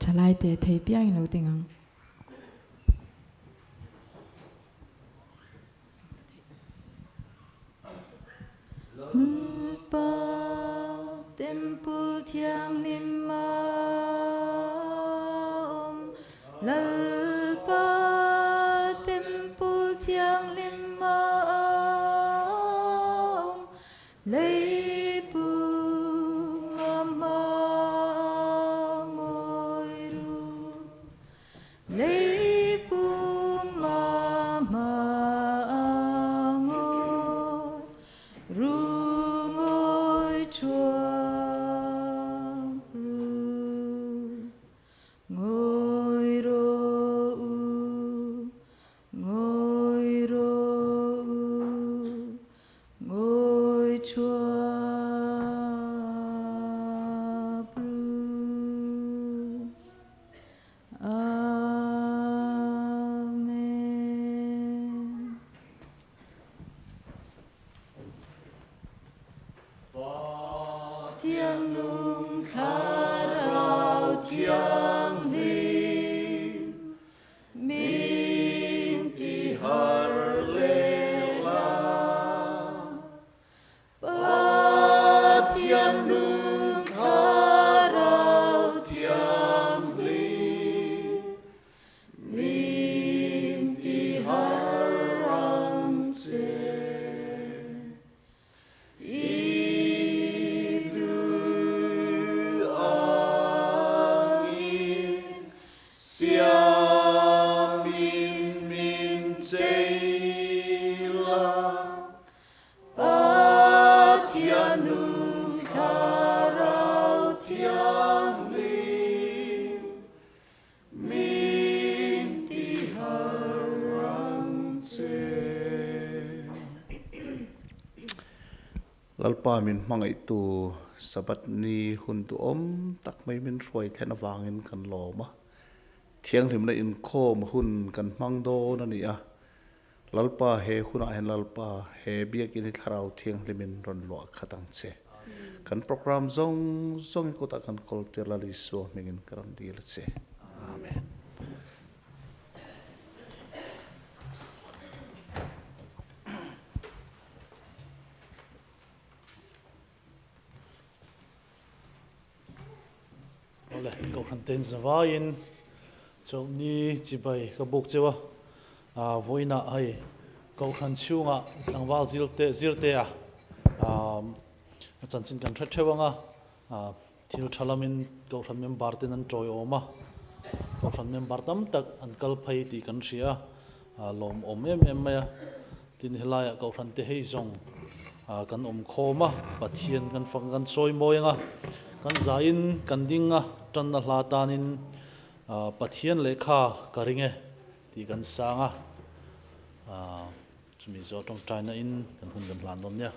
Thalaite thei piangin lo ding ang. Lalpa Temple thianghlim a awm, Lalpa Temple thianghlim a awm, Lei pum a hma ngawi ru. Lei pum a hma ngawi ru ngawi thuam ru ngawi rawh u ngawi rawh u ngawi thuam ru. Amen. Pathian nung Thlarau Thianghlim min ti har leh la. Pathian nung Thlarau Thianghlim min ti har ang che. I duh angin siamin min chei la. Pathian nung Thlarau Thianghlim min ti har ang che. Lalpa min hmangaihtu Sabbath ni hun duhawm tak mai min hruai thlen avangin kan lawm a, thianghlimna inkhawm hun kan hmang dawn a ni a. Lalpa he hunah hian Lalpa he Biakinn hi Thlarau Thianghlimin rawn luah khat ang che. Kan program zawng zawng hi kutah kan kawl tir Lal Isua hmingin ka rawn dil a che. Amen. Awle, Kohhran ten zavaiin chawlhni chibai ka buk cheu a, vawiinah hei Kohhran chhungah tlangval zilte zirte a a chanchin kan hre theuh ang a, thil tha lamin Kohhran member ten an tawiawm a, Kohhran member tam tak an kal phei tih kan hria a, lawmawm em em mai a. Tin, helaiah Kohhran te hei zawng kan awm khawm a, Pathian kan fak a, kan sawi mawi ang a, kan zaiin kan ding a, tanna hla tanin Pathian lehkha ka ring e tih kan sang a, chumi zawh tawngtaina in kan hun kan hlan dawn nia.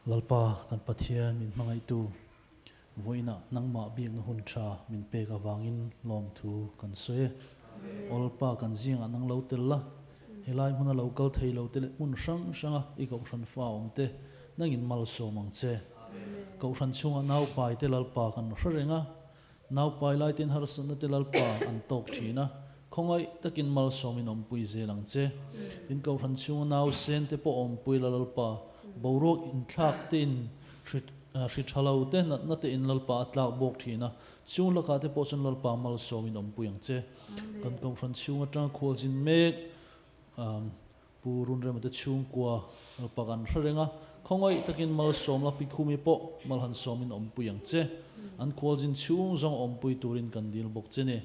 Lalpa kan Pathian min hmangaihtu, vawiinah nangmah biakna hun tha min pek avangin lawmthu kan sawi e. Aw Lalpa kan zingah nang lo tel la, helai hmuna lo kal thei lo te leh hmun hrang hranga i Kohhran fa awm te nangin malsawm ang che. Kohhran chhungah naupai te Lalpa kan hre reng a, Naupai lai ten harsatna te Lalpa an tawk thin a, khawngaih takin malsawmin awmpui zel ang che. Tin Kohhran chhunga nausen te pawh awmpui la Lalpa, boruak inthlak te in hri tha lo te natna te in Lalpa a tlak bawk thin a, chung lakah te pawh chuan Lalpa malsawmin awmpui ang che. Kan Kohhran chhung atanga khualzin mek Pu Runrema te chhungkua Lalpa kan hre reng a, khawngaih takin malsawm la Pikhumi pawh mal han sawmin awmpui ang che. An khualzin chhung zawng awmpui turin kan dil bawk che ni.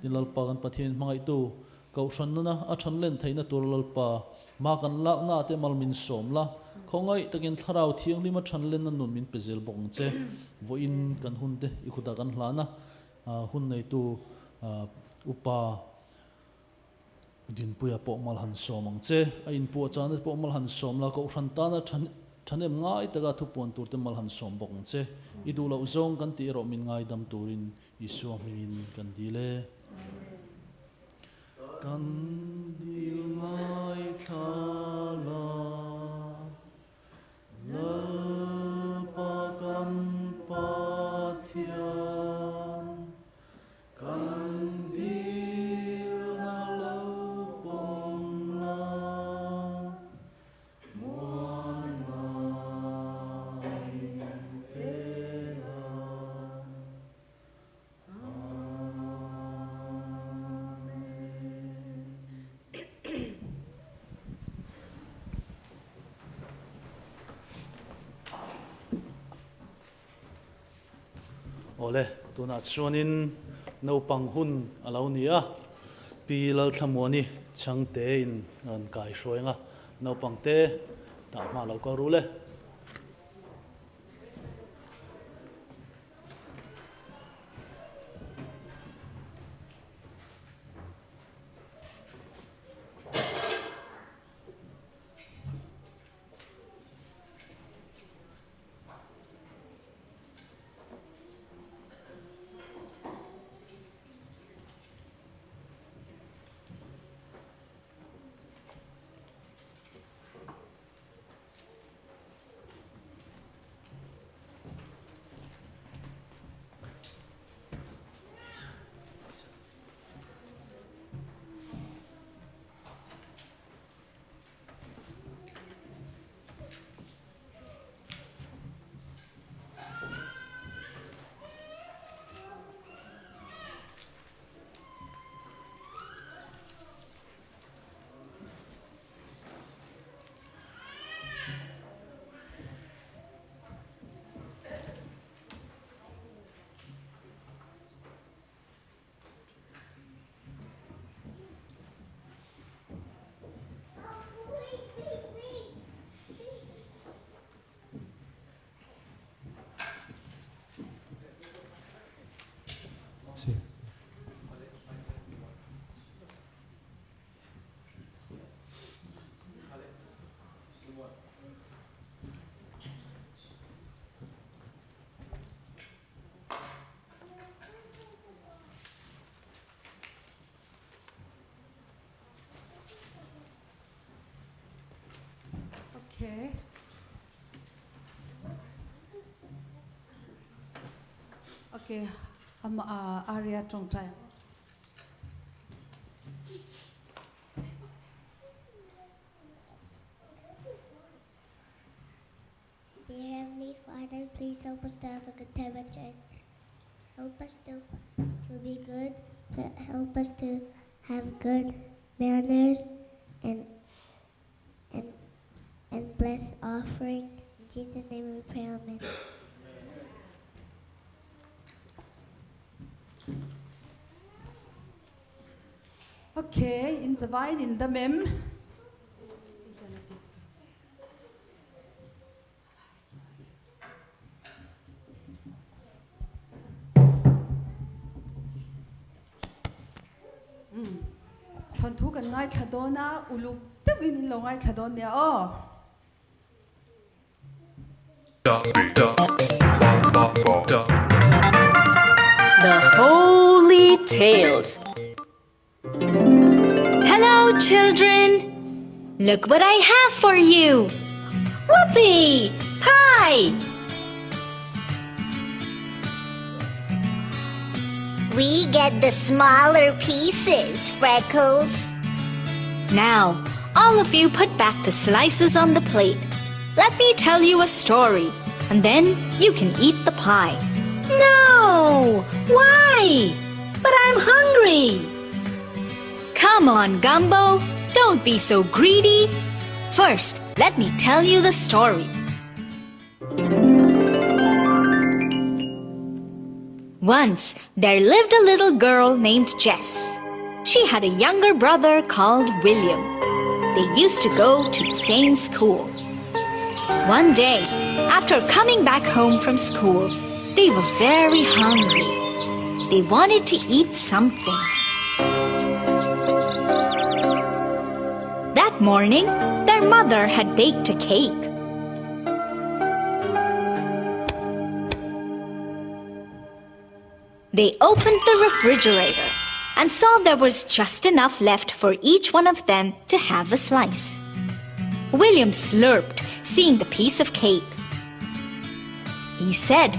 Tin Lalpa kan Pathianin hmangaihtu Kohhran nuna a than len theihna tur Lalpa mah kan lakna ah te mal min sawm la, khawngaih takin Thlarau Thianghlima than lenna nun min pe zel bawk ang che. Vawiin kan hun te i khutah kan hlan a, hun neitu Upa Dinpuia pawh mal han sawm ang che. A inpuah chana te pawh mal han sawm la, Kohhran tana thahnem ngai taka thupuan tur te mal han sawm bawk ang che. I duh loh zawng kan tih erawh min ngaidam turin Isua hmingin kan dil e. Kan dil ngaithla la. Lalpa kan Pathian. Kan dilna lo pawm la, muanna min pe la. Amen. Awle, tunah chuanin naupang hun a lo ni a, Pi Lalthlamuani Chhangte in rawn kai hruai ang a, naupang te tah hma lo kal ru le. Okay. Okay, am Aria tawngtai. Dear Heavenly Father, please help us to have a good time at church. Help us to, to be good, to help us to have good manners and and and bless offering. In Jesus' name we pray, amen. Okay, in zavaiin in dam em? Thawnthu kan ngaithla dawn a, uluk deuhin in lo ngaithla dawn nia aw. The Holy Tales. Hello, children. Look what I have for you. Whoopee! Pie! We get the smaller pieces, Freckles. Now, all of you put back the slices on the plate. Let me tell you a story, and then you can eat the pie. No! Why? But I'm hungry. Come on, Gumbo. Don't be so greedy. First, let me tell you the story. Once there lived a little girl named Jess. She had a younger brother called William. They used to go to the same school. One day, after coming back home from school, they were very hungry. They wanted to eat something. That morning, their mother had baked a cake. They opened the refrigerator and saw there was just enough left for each one of them to have a slice. William slurped, seeing the piece of cake. He said,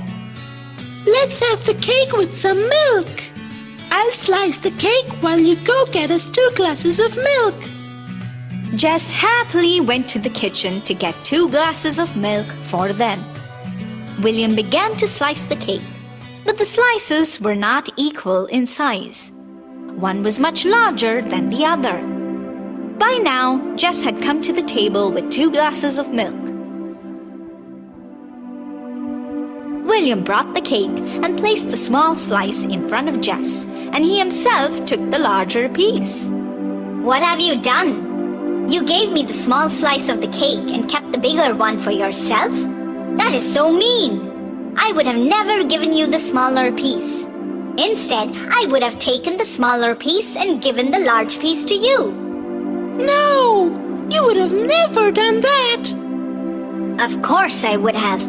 Let's have the cake with some milk. I'll slice the cake while you go get us two glasses of milk. Jess happily went to the kitchen to get two glasses of milk for them. William began to slice the cake, but the slices were not equal in size. One was much larger than the other. By now, Jess had come to the table with two glasses of milk. William brought the cake and placed a small slice in front of Jess, and he himself took the larger piece. What have you done? You gave me the small slice of the cake and kept the bigger one for yourself? That is so mean. I would have never given you the smaller piece. Instead, I would have taken the smaller piece and given the large piece to you. No, you would have never done that. Of course I would have.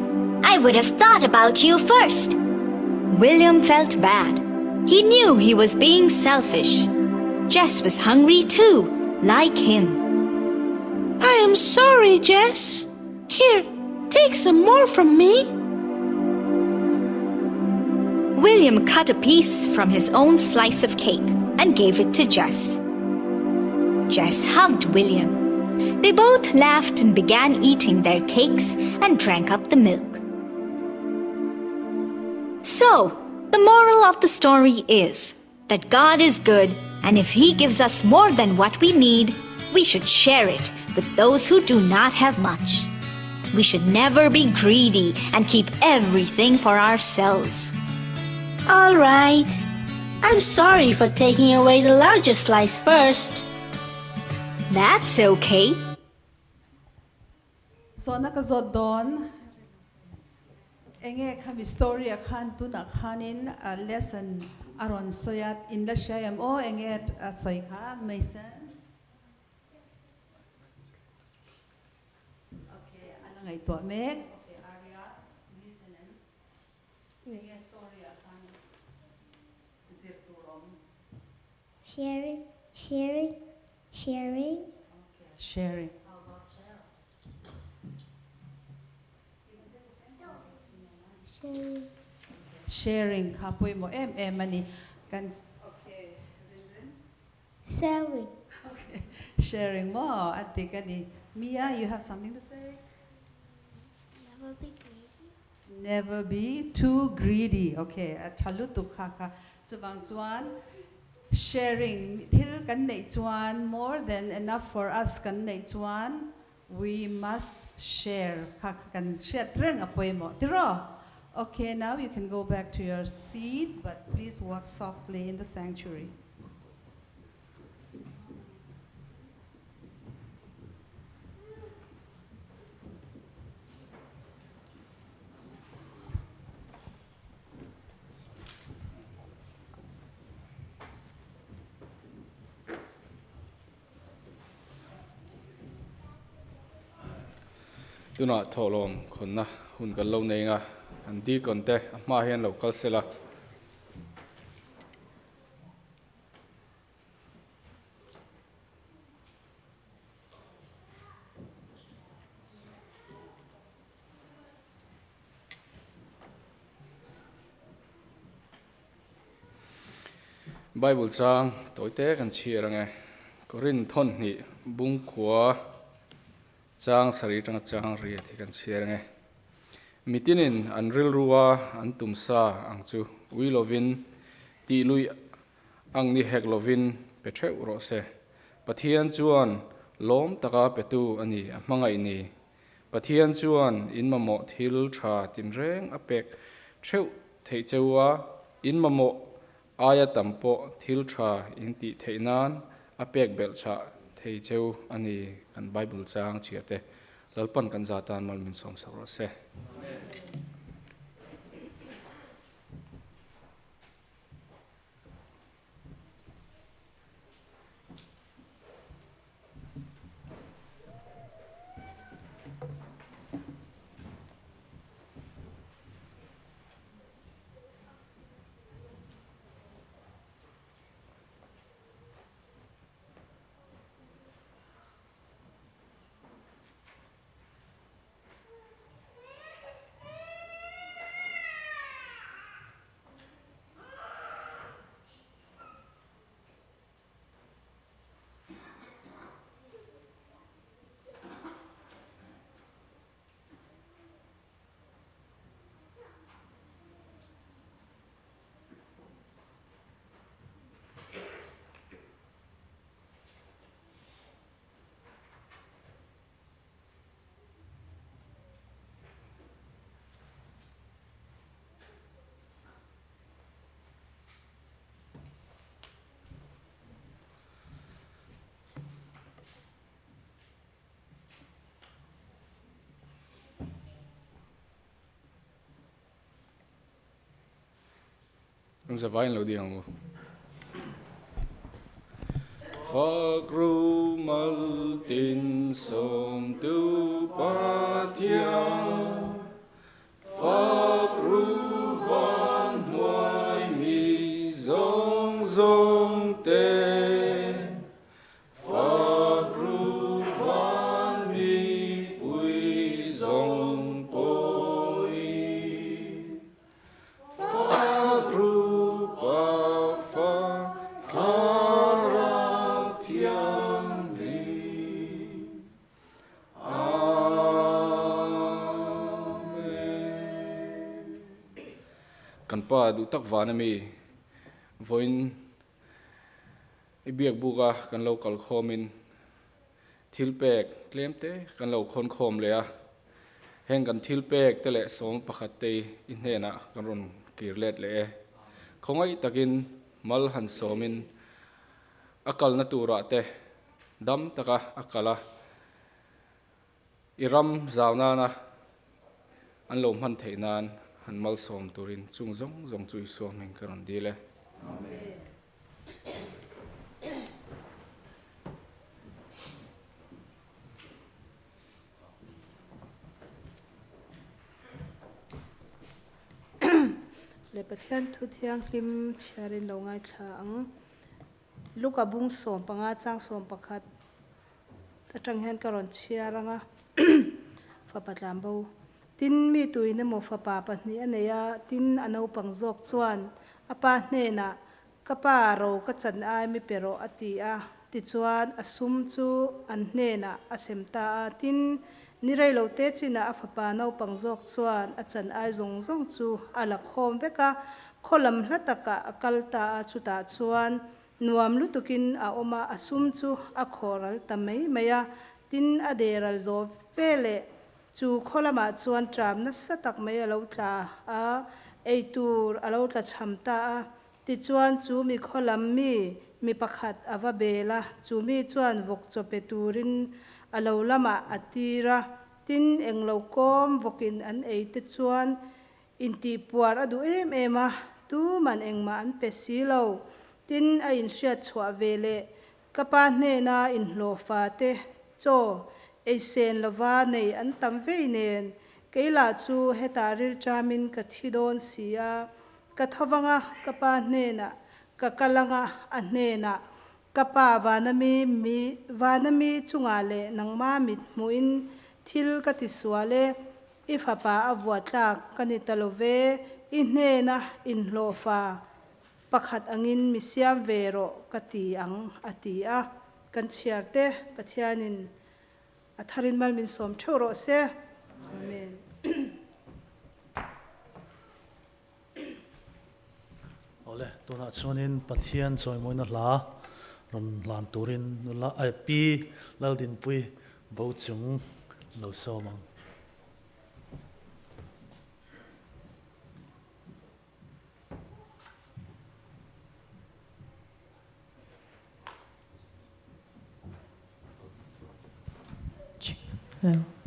I would have thought about you first. William felt bad. He knew he was being selfish. Jess was hungry too, like him. I am sorry, Jess. Here, take some more from me. William cut a piece from his own slice of cake and gave it to Jess. Jess hugged William. They both laughed and began eating their cakes and drank up the milk. So, the moral of the story is that God is good, and if He gives us more than what we need, we should share it with those who do not have much. We should never be greedy and keep everything for ourselves. All right. I'm sorry for taking away the larger slice first. That's okay. Zawhna ka zawt dawn. Enge khami story ah khan tunah khanin lesson a rawn sawi a, in la hria em aw enge a sawi kha Mason? Okay, a la ngaihtuah mek. Okay, Arya, listen and enge story ah khan zir tur awm. Sharing, sharing, sharing. Okay, sharing. Sharing. Sharing kha pawimawh em em a ni. Kan okay. Sharing. Okay. Sharing maw a dik a ni. Mia, you have something to say? Never be greedy. Never be too greedy. Okay, a tha lutuk kha kha. Chuvang chuan sharing thil kan neih chuan more than enough for us kan neih chuan we must share kha kha kan hriat reng a pawimawh tiraw? Okay, now you can go back to your seat but please walk softly in the sanctuary. Tunah thawhlawm khawnna hun kan lo nei nga, kan deacon te a hmaah hian lo kal sela. Bible chang tawite kan chhiar ange. Korinth thawn hnih bungkhua chang sarih atanga chang riat hi kan chhiar ange. Mitinin an rilrua an tumsa ang chu ui lovin tih luih ang ni hek lovin pe theuh rawh se. Pathian chuan lawm taka petu a ni a hmangaih ni. Pathian chuan in mamawh thil tha tinreng a pek theuh theih cheu a, in mamawh aia tam pawh thil tha in tih theih nan a pek belh chah thei cheu a ni kan Bible chang chhia te Lalpan kan za tan mal min sawm sak rawh se. An zavai in lo ding ang u. Fak ru mal tin sawm tu Pathian, Fak ru van hnuai mi zawng zawng te. Fak ru van mipui zawng pawhin. Fak ru pa fa thlarau thianghlim. Amen. Kan pa duh tak van ami vawiin i biak buk a kan lo kal khawmin thil pek tlem te kan lo khawn khawm leh a, heng kan thil pek te leh sawm pakhat te i hnenah kan rawn kir let leh e. Khawngaih takin mal han sawmin a kalna turah te dam taka a kal a, i ram zau nana an lo hman theih nan han malsawm turin chung zawng zawng chu Isua hming ka rawn dil e. Amen. Le Pathian thu thianghlim chhiarin lo ngaithla ang. Luka bung 15 chang 11 atang hian ka rawn chhiar ang a, fapa tlan bo. Tin, mi tuin emaw fapa pahnih a nei a, tin a naupang zawk chuan a pa hnenah, Ka pa ro ka chan ai mi pe rawh a ti a. Tichuan a sum chu an hnenah a sem ta a. Tin, ni rei lo te chinah a fapa naupang zawk chuan a chan ai zawng zawng chu a la khawm vek a, khaw lam hla takah a kal ta a, chutah chuan nuam lutukin a awm a, a sum chu a khawhral ta mai mai a. Tin, a deral zawh veleh chu khaw lamah chuan ṭam nasa tak mai a lo tla a, eitur a lo tla chham ta a. Tichuan chu mi khaw lam mi mi pakhat a va bel a, chu mi chuan vawk chaw pe turin a lo lamah a tir a. Tin, englo kawm vawkin an ei te chuan intihpuar a duh em em a, tuman engmah an pe si lo. Tin, a inhriat chhuah ve leh ka pa hnena inhlawhfa te chaw ei sen lova nei an tam vei nen. Keila chu heta ril chamin ka thi don sia ka thawanga ka pa hnena ka kalanga a hnena ka pa vanami mi vanami chunga le nangma mit hmuin thil ka ti suale i fapa a vuatlak kani talove i hnena in hlofa pakhat angin mi siam vero ka ti ang ati a kan chiarte Pathianin a tharin mal min som theu ro se amen. Ole tuna chuanin Pathian chawimoina hla ron hlan turin la ai pi laldin pui bo chung lo somang. Hello.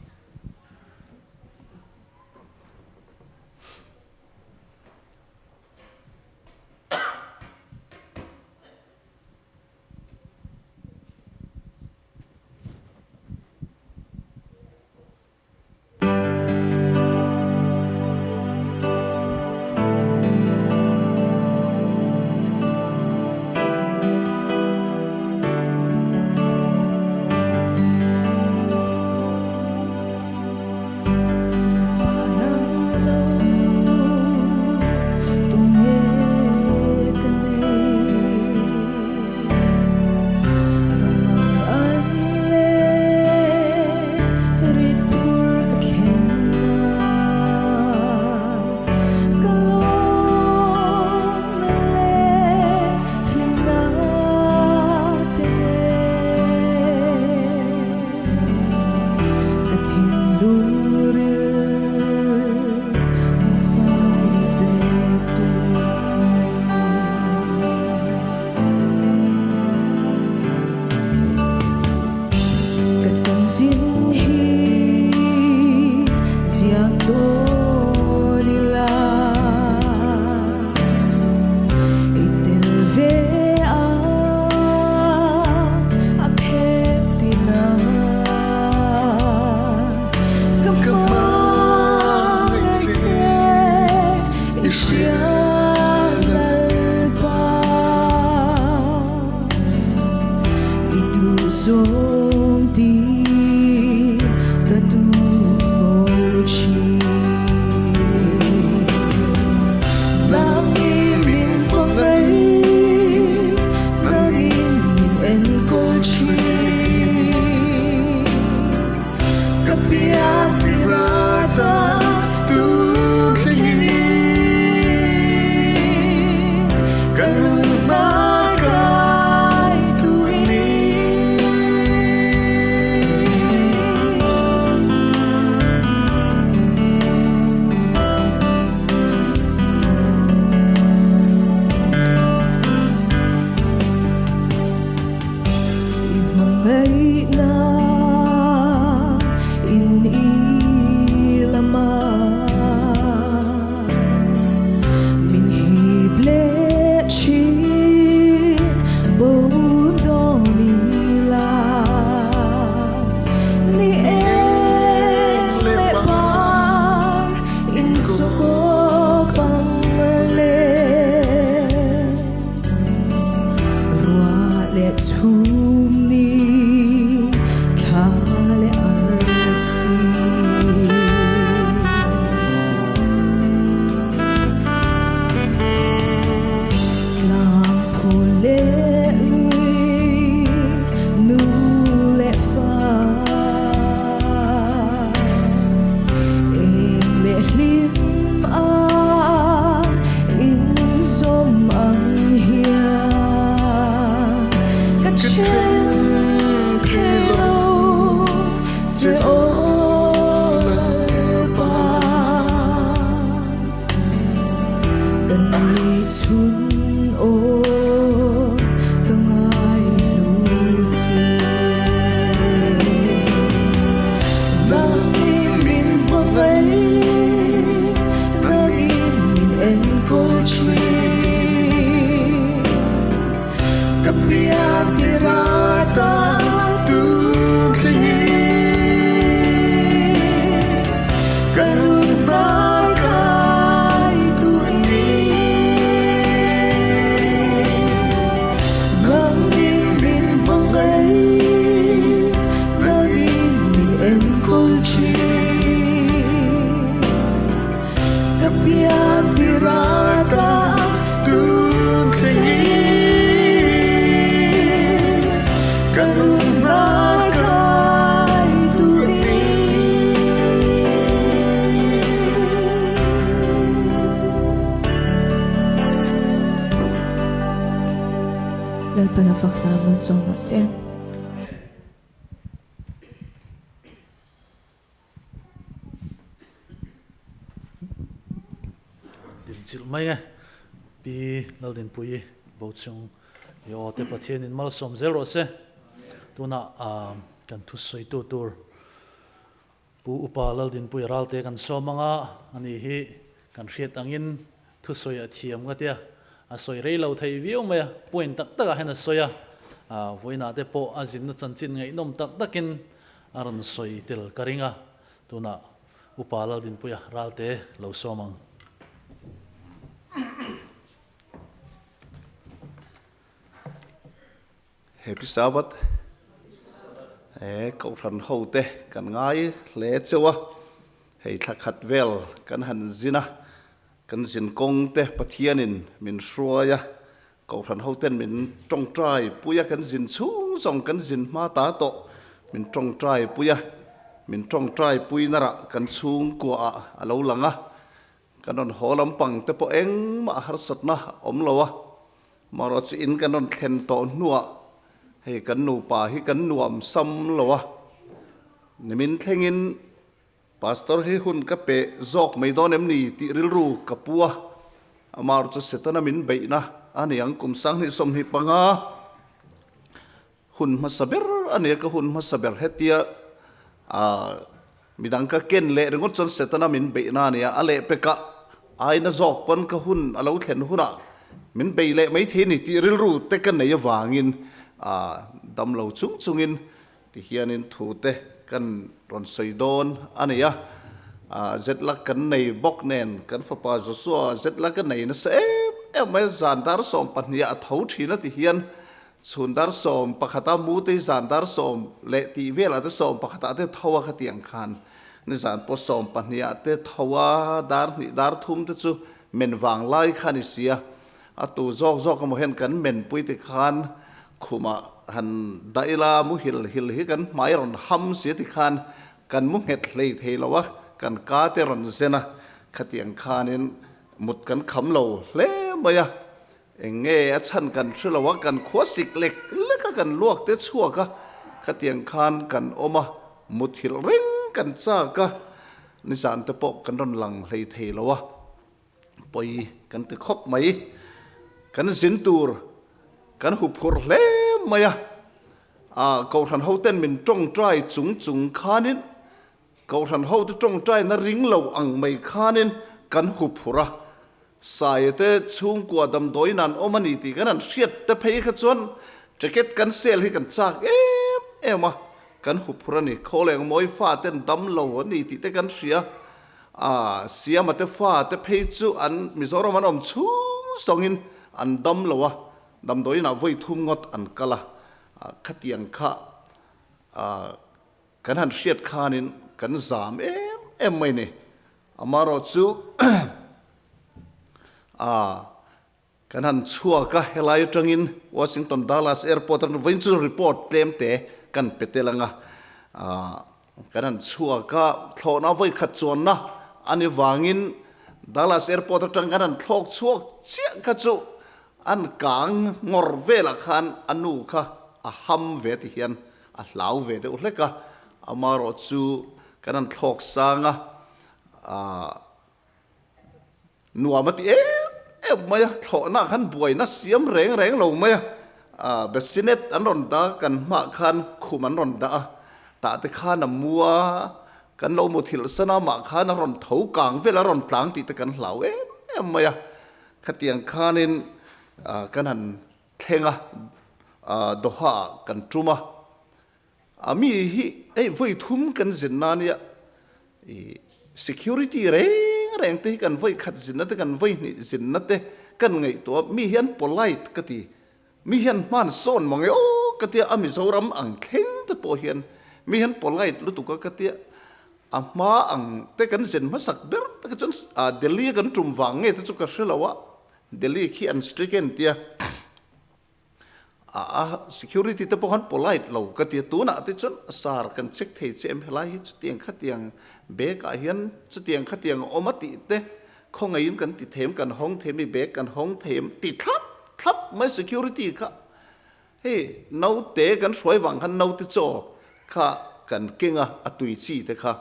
sawm rawh se. Din chilh mai e Pi Laldinpuii Bochung i aw te Pathianin malsawm zel rawh se. Tunah kan thusawitu tur Pu Upa Laldinpuii Ralte kan sawm anga ani hi kan hriat angin thusawi a thiam nga tia a sawi rei lo thei viau mai a, point tak takah hian a sawi a, vawiinah te pawh a zinna chanchin ngaihnawm tak takin a rawn sawi tel ka ring a, tunah Upa Laldinpuia Ralte lo sawm ang. Happy Sabbath he Kohhran ho te kan ngai hle cheu a, hei thla khat vel kan han zin a, kan zin kawng te Pathianin min hruai a, Kohhran ho ten min tawngtai pui a, kan zin chhung zawng kan zin hma ta tawh min tawngtai pui a, min tawngtai pui narah kan chhungkua ah a lo lang a, Kan rawn haw lampang te pawh engmah harsatna awm lo a, marawh chu in kan rawn thlen tawh hnuah hei kan nupa hi kan nuam sam lo a, nimin thlengin Pastor hi hun ka pe zawk mai dawn em ni tih rilru ka pu a, amarawh chu Setana min beihna a ni ang kum 2025 Hun hmasa ber a nia, ka hun hmasa ber hetia midang ka ken leh ringawt chuan Setana min beihna a nia, a lehpekah aina zawk pawn ka hun a lo thlen hunah min bei leh mai thei a ni tih rilru te ka nei avangin dam lo chung chungin tihianin thu te kan rawn sawi dawn a ni a, Zetlak kan nei bawk nen kan fapa Joshua Zetlak a nei nasa em em mai a, zan dar 12 ah a tho thin a tihian Chhun dar 11 a mu te hi zan dar sawm leh tih velah te 11 ah te tho a khatiang khan nizan pawh 12 ah te tho a dar hnih dar thum te chu men vang lai kha ni sia a tu zawk zawk emaw hian kan men pui ti khan khumah han dah ila mu hil hil hi kan hmai rawn ham sia ti khan kan mu nghet hlei thei lo a kan ka te rawn zen a khatiang khanin mut kan kham lo hle mai a. Eng nge a chhan kan hre lo a, kan khua sik lek lek a, kan luak te chhuak a, khatiang khan kan awm a, muthilh reng kan chak a, nizan te pawh kan rawn lang hlei thei lo a, pawi kan ti khawp mai. Kan zin tur kan hu phurh hle mai a, Kohhran hoten min tawngtai chung chung khanin Kohhran hote tawngtaina ring lo ang mai khanin kan hu phurh a, Saia te chhungkua damdawiin an awm a ni tih kan han hriat te phei kha chuan jacket kan sel hi kan chak em em a, kan hu phurh a ni. Khawleng mawi fa ten dam lo a ni tih te kan hria a, Siama te fa te phei chu an Mizoram an awm chhung zawngin an dam lo a, damdawiin ah vawi thum ngawt an kal a, khatiang kha Kan han hriat khanin kan zam em em mai ni. Amarawh chu a kan han chhuak a, helai atangin Washington Dulles Airport atangin vawiin chu report tlem te kan pe tel ang a. Kan han chhuak a, thlawhna vawi khat chuanna a ni vangin Dulles Airport atang kan han thlawk chhuak chiah kha chu an kang ngawr velah khan a nu kha a ham ve ti hian A hlau ve deuh hlek a, amarawh chu kan han thlawk sang a, aah nuam a ti em em mai a, thlawhna khan buaina siam reng reng lo mai a, aah bassinet an rawn dah a, kan hmah khan khum an rawn dah a, tah te khan a mu a, kan lo muthilh san a, amah khan a rawn tho kang vel a rawn tlang tih te kan hlau em em mai a, khatiang khanin aah kan han Thleng a, Doha ah kan tum a, a mi hi hei vawi thum kan zin na nia, i security reng reng te hi kan vawi khat zinna te kan vawi hnih zinna te kan ngaihtuah a, mi hi an polite ka ti, mi hian hman sawn mange aw ka tia, a Mizoram ang thleng te pawh hian mi hian polite lutuk a ka tia, a hma ang te kan zin hmasak ber te chuan Delhi a kan tum vang nge te chu ka hre lo a. Delhi khi an strict em tia a security te pawh khan polite lo ka tia tunah te chuan sar kan check thei che em helai hi chutiang khatiang bag ah hian chutiang khatiang a awm a tih te khawngaihin kan ti them kan hawng them i bag kan hawng them ti thlap thlap mai security kha. Hei naute kan hruai vang khan naute chaw kha kan keng a, a tui chi te kha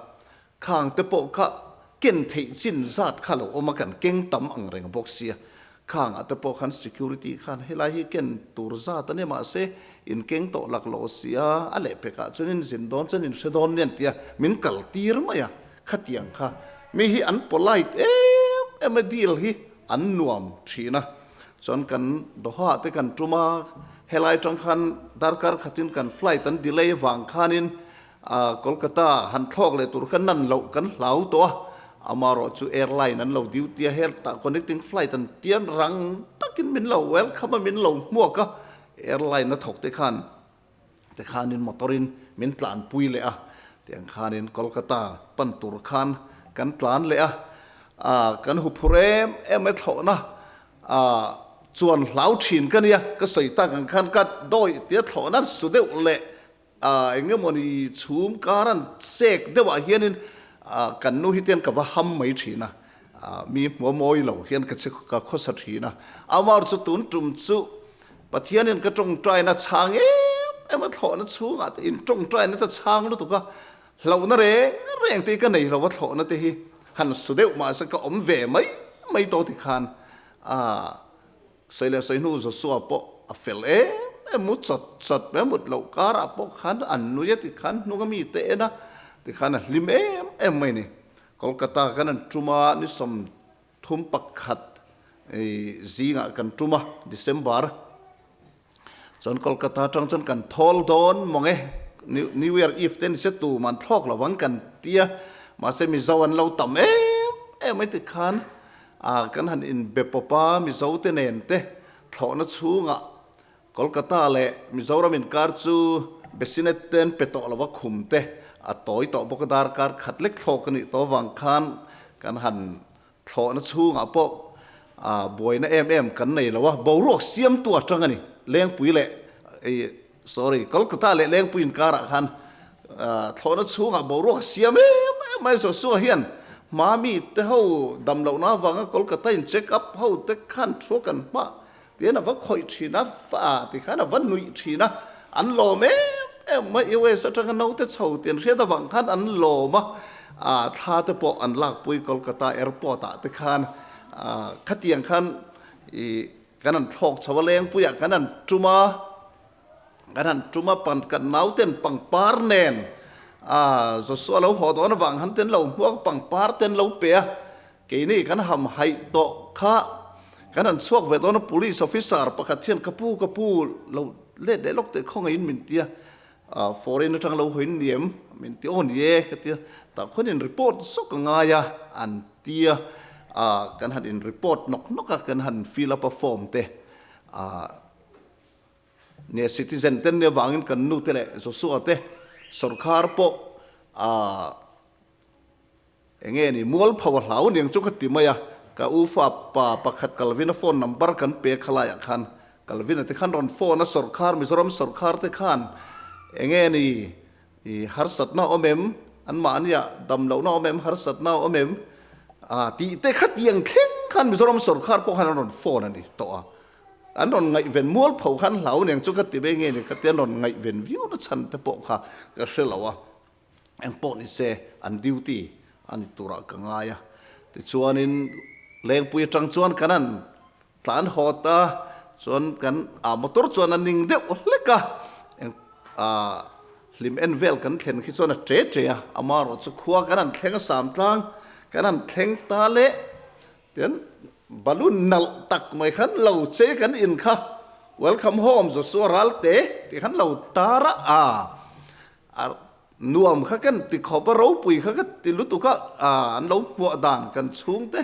khang te pawh kha ken theih chin zat kha lo awm a, kan keng tam ang reng bawk sia. Khang ah te pawh khan security khan helai hi ken tur zat a nia mahse in keng tawh lak lo sia, a lehpek ah chuan in zin dawn chuan in hre dawn nia an tia min kal tir mai a, khatiang kha mi hi an polite em em a deal hi an nuam thin a. Chuan kan Doha te kan tum a, helai tang khan darkar khatin kan flight an delay vang khanin Kolkata han thlawk leh tur kha nan loh kan hlau tawh a, amarawh chu airline an lo duty a, hetah connecting flight an tian rang takin min lo welcome a, min lo hmuak a, airline a thawk te khan te khanin motor in min tlanpui leh a, tiang khanin Kolkata pan tur khan kan tlan leh a, kan huphur em em e thlawhna chuan hlau thin ka nia, ka sawi tak ang khan ka dawi tia thlawhna su deuh leh Eng emawni chhum karan sek deuhah hianin kan nu hi tian ka va ham mai thin a, mi hmuh mawi lo hian ka che ka khawsa thin a. Amar chu tun tum chu Pathianin ka tawngtaina chhang em em a, thlawhna chhungah te in tawngtaina te chhang lutuk a, hlauhna reng reng te hi ka nei lo a, thlawhna te hi han su deuh mahse ka awm ve mai mai tawh tikhan Sawi leh sawi hnu Joshua pawh a fel em em mu chawt chawt mai a mut loh karah pawh khan an nui a tikhan hnung a mi te en a tikhan a hlim em em mai a ni. Kolkata kan an tum a ni 31 zingah kan tum a December chuan Kolkata atang chuan kan thawl dawn mawng e New Year Eve te ni se tum an thlawk lo ang kan tia mahse Mizo an lo tam em em mai tikhan A kan han inbe pawp a, Mizote nen te thlawhna chhungah Kolkata leh Mizoram inkar chu Besinet ten pe tawh lova khum te a tawi tawh bawk a, darkar khat lek thlawk a nih tawh avang khan kan han thlawhna chhungah pawh buaina em em kan nei lo a, boruak siamtu atang a ni. Lengpui leh sorry Kolkata leh Lengpui inkarah khan thlawhna chhungah boruak a siam em em mai Joshua hian hmami te ho dam lohna avanga Kolkata in check up ho te khan thu kan hma tian a va khawih thin a va ti khan a va nuih thin a an lawm em em mai US atanga naute chho tian hriat avang khan an lawm a thla te pawh an lakpui Kolkata airport ah te khan khatiang khan i Kan han thlawk chho a lengpuiah kan han tum a, kan han tum a pan kan nauten pangpar nen a Joshua lo haw dawn avang han ten lo hmuak pangpar ten lo pe a, keini kan ham haih tawh kha kan han chhuak ve dawn a police officer pakhat hian ka pu ka pu lo let leh lawk teh khawngaihin min ti a, foreign atang lo hawiin ni em min ti aw ni e ka ti a, tah khuan in report zawk a ngai a an Tia kan han in report nawk nawk a, kan han fill up a form te nge citizen ten nia vangin kan nu te leh Joshua te sorkar pawh enge ni mualpho a hlau aniang chu ka ti mai a, ka u fa pa pakhat Calvin a phone number kan pe khalaiah khan Calvin a te khan rawn phone a sorkar Mizoram sorkar te khan enge ni I harsatna awm em? Anmahnia dam lohna awm em? Harsatna awm em? A tih te kha tiang thleng khan Mizoram sorkar pawh khan an rawn phone a ni tawh a. An rawn ngaihven mualpho khan hlau aniang chu ka ti ve nge ni kha ti an rawn ngaihven viau na chhan te pawh kha ka hre lo a. Eng pawh ni se an duty a ni turah ka ngai a. Tichuanin Lengpui atang chuan kan han Tlan haw ta chuan kan ah motor chuan a ning deuh hlek a, eng ah hlim en vel kan thlen khi chuan a tre tre a, amaherawh chu khua kan han thleng a sam tlang kan han thleng ta le tian balloon nalh tak mai khan lo chei kan in kha welcome home Joshua Ralte tih khan lo tar a a nuam kha kan ti khawp a ropui kha ka ti lutuk a an lo hmuah dan kan chhungte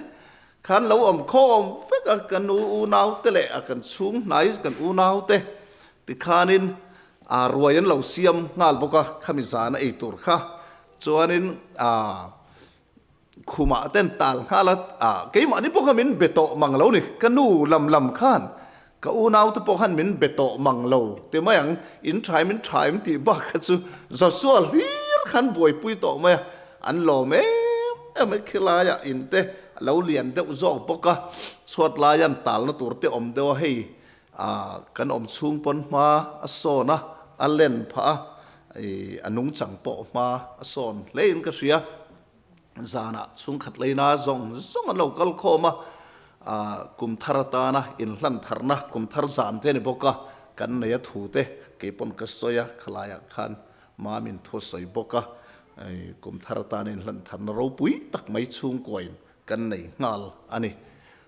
Khan lo awm khawm vek a, kan u unau te leh a kan chhung hnai kan unau te tikhanin aa ruai an lo siam nghal bawk a, khami zana ei tur kha chuanin aa khumah ten tal nghal a, aa keimahni pawh kha min be tawh mang lo ni, ka nu lam lam khan ka unau te pawh khan min be tawh mang lo ti mai ang, in thaim in thaim tih bak kha chu Joshua hlir khan buaipui tawh mai a, an lawm em em a khilaiah in te a lo lian deuh zawk bawk a, chhuat laian talna tur te awm deuh a hei. Kan awm chhung pawn hma a sawn a, a len phah a, a nungchang pawh hma a sawn hlein ka hria. Zanah chhungkhat leina zawng zawng an lo kal khawm a, kum thar atana inhlan tharna kum thar zan te a ni bawk a, kan nei a thu te kei pawn ka sawi a, khalaiah khan Mamin thu a sawi bawk a, kum thar atana inhlan tharna ropui tak mai chhungkuain kan nei nghal a ni.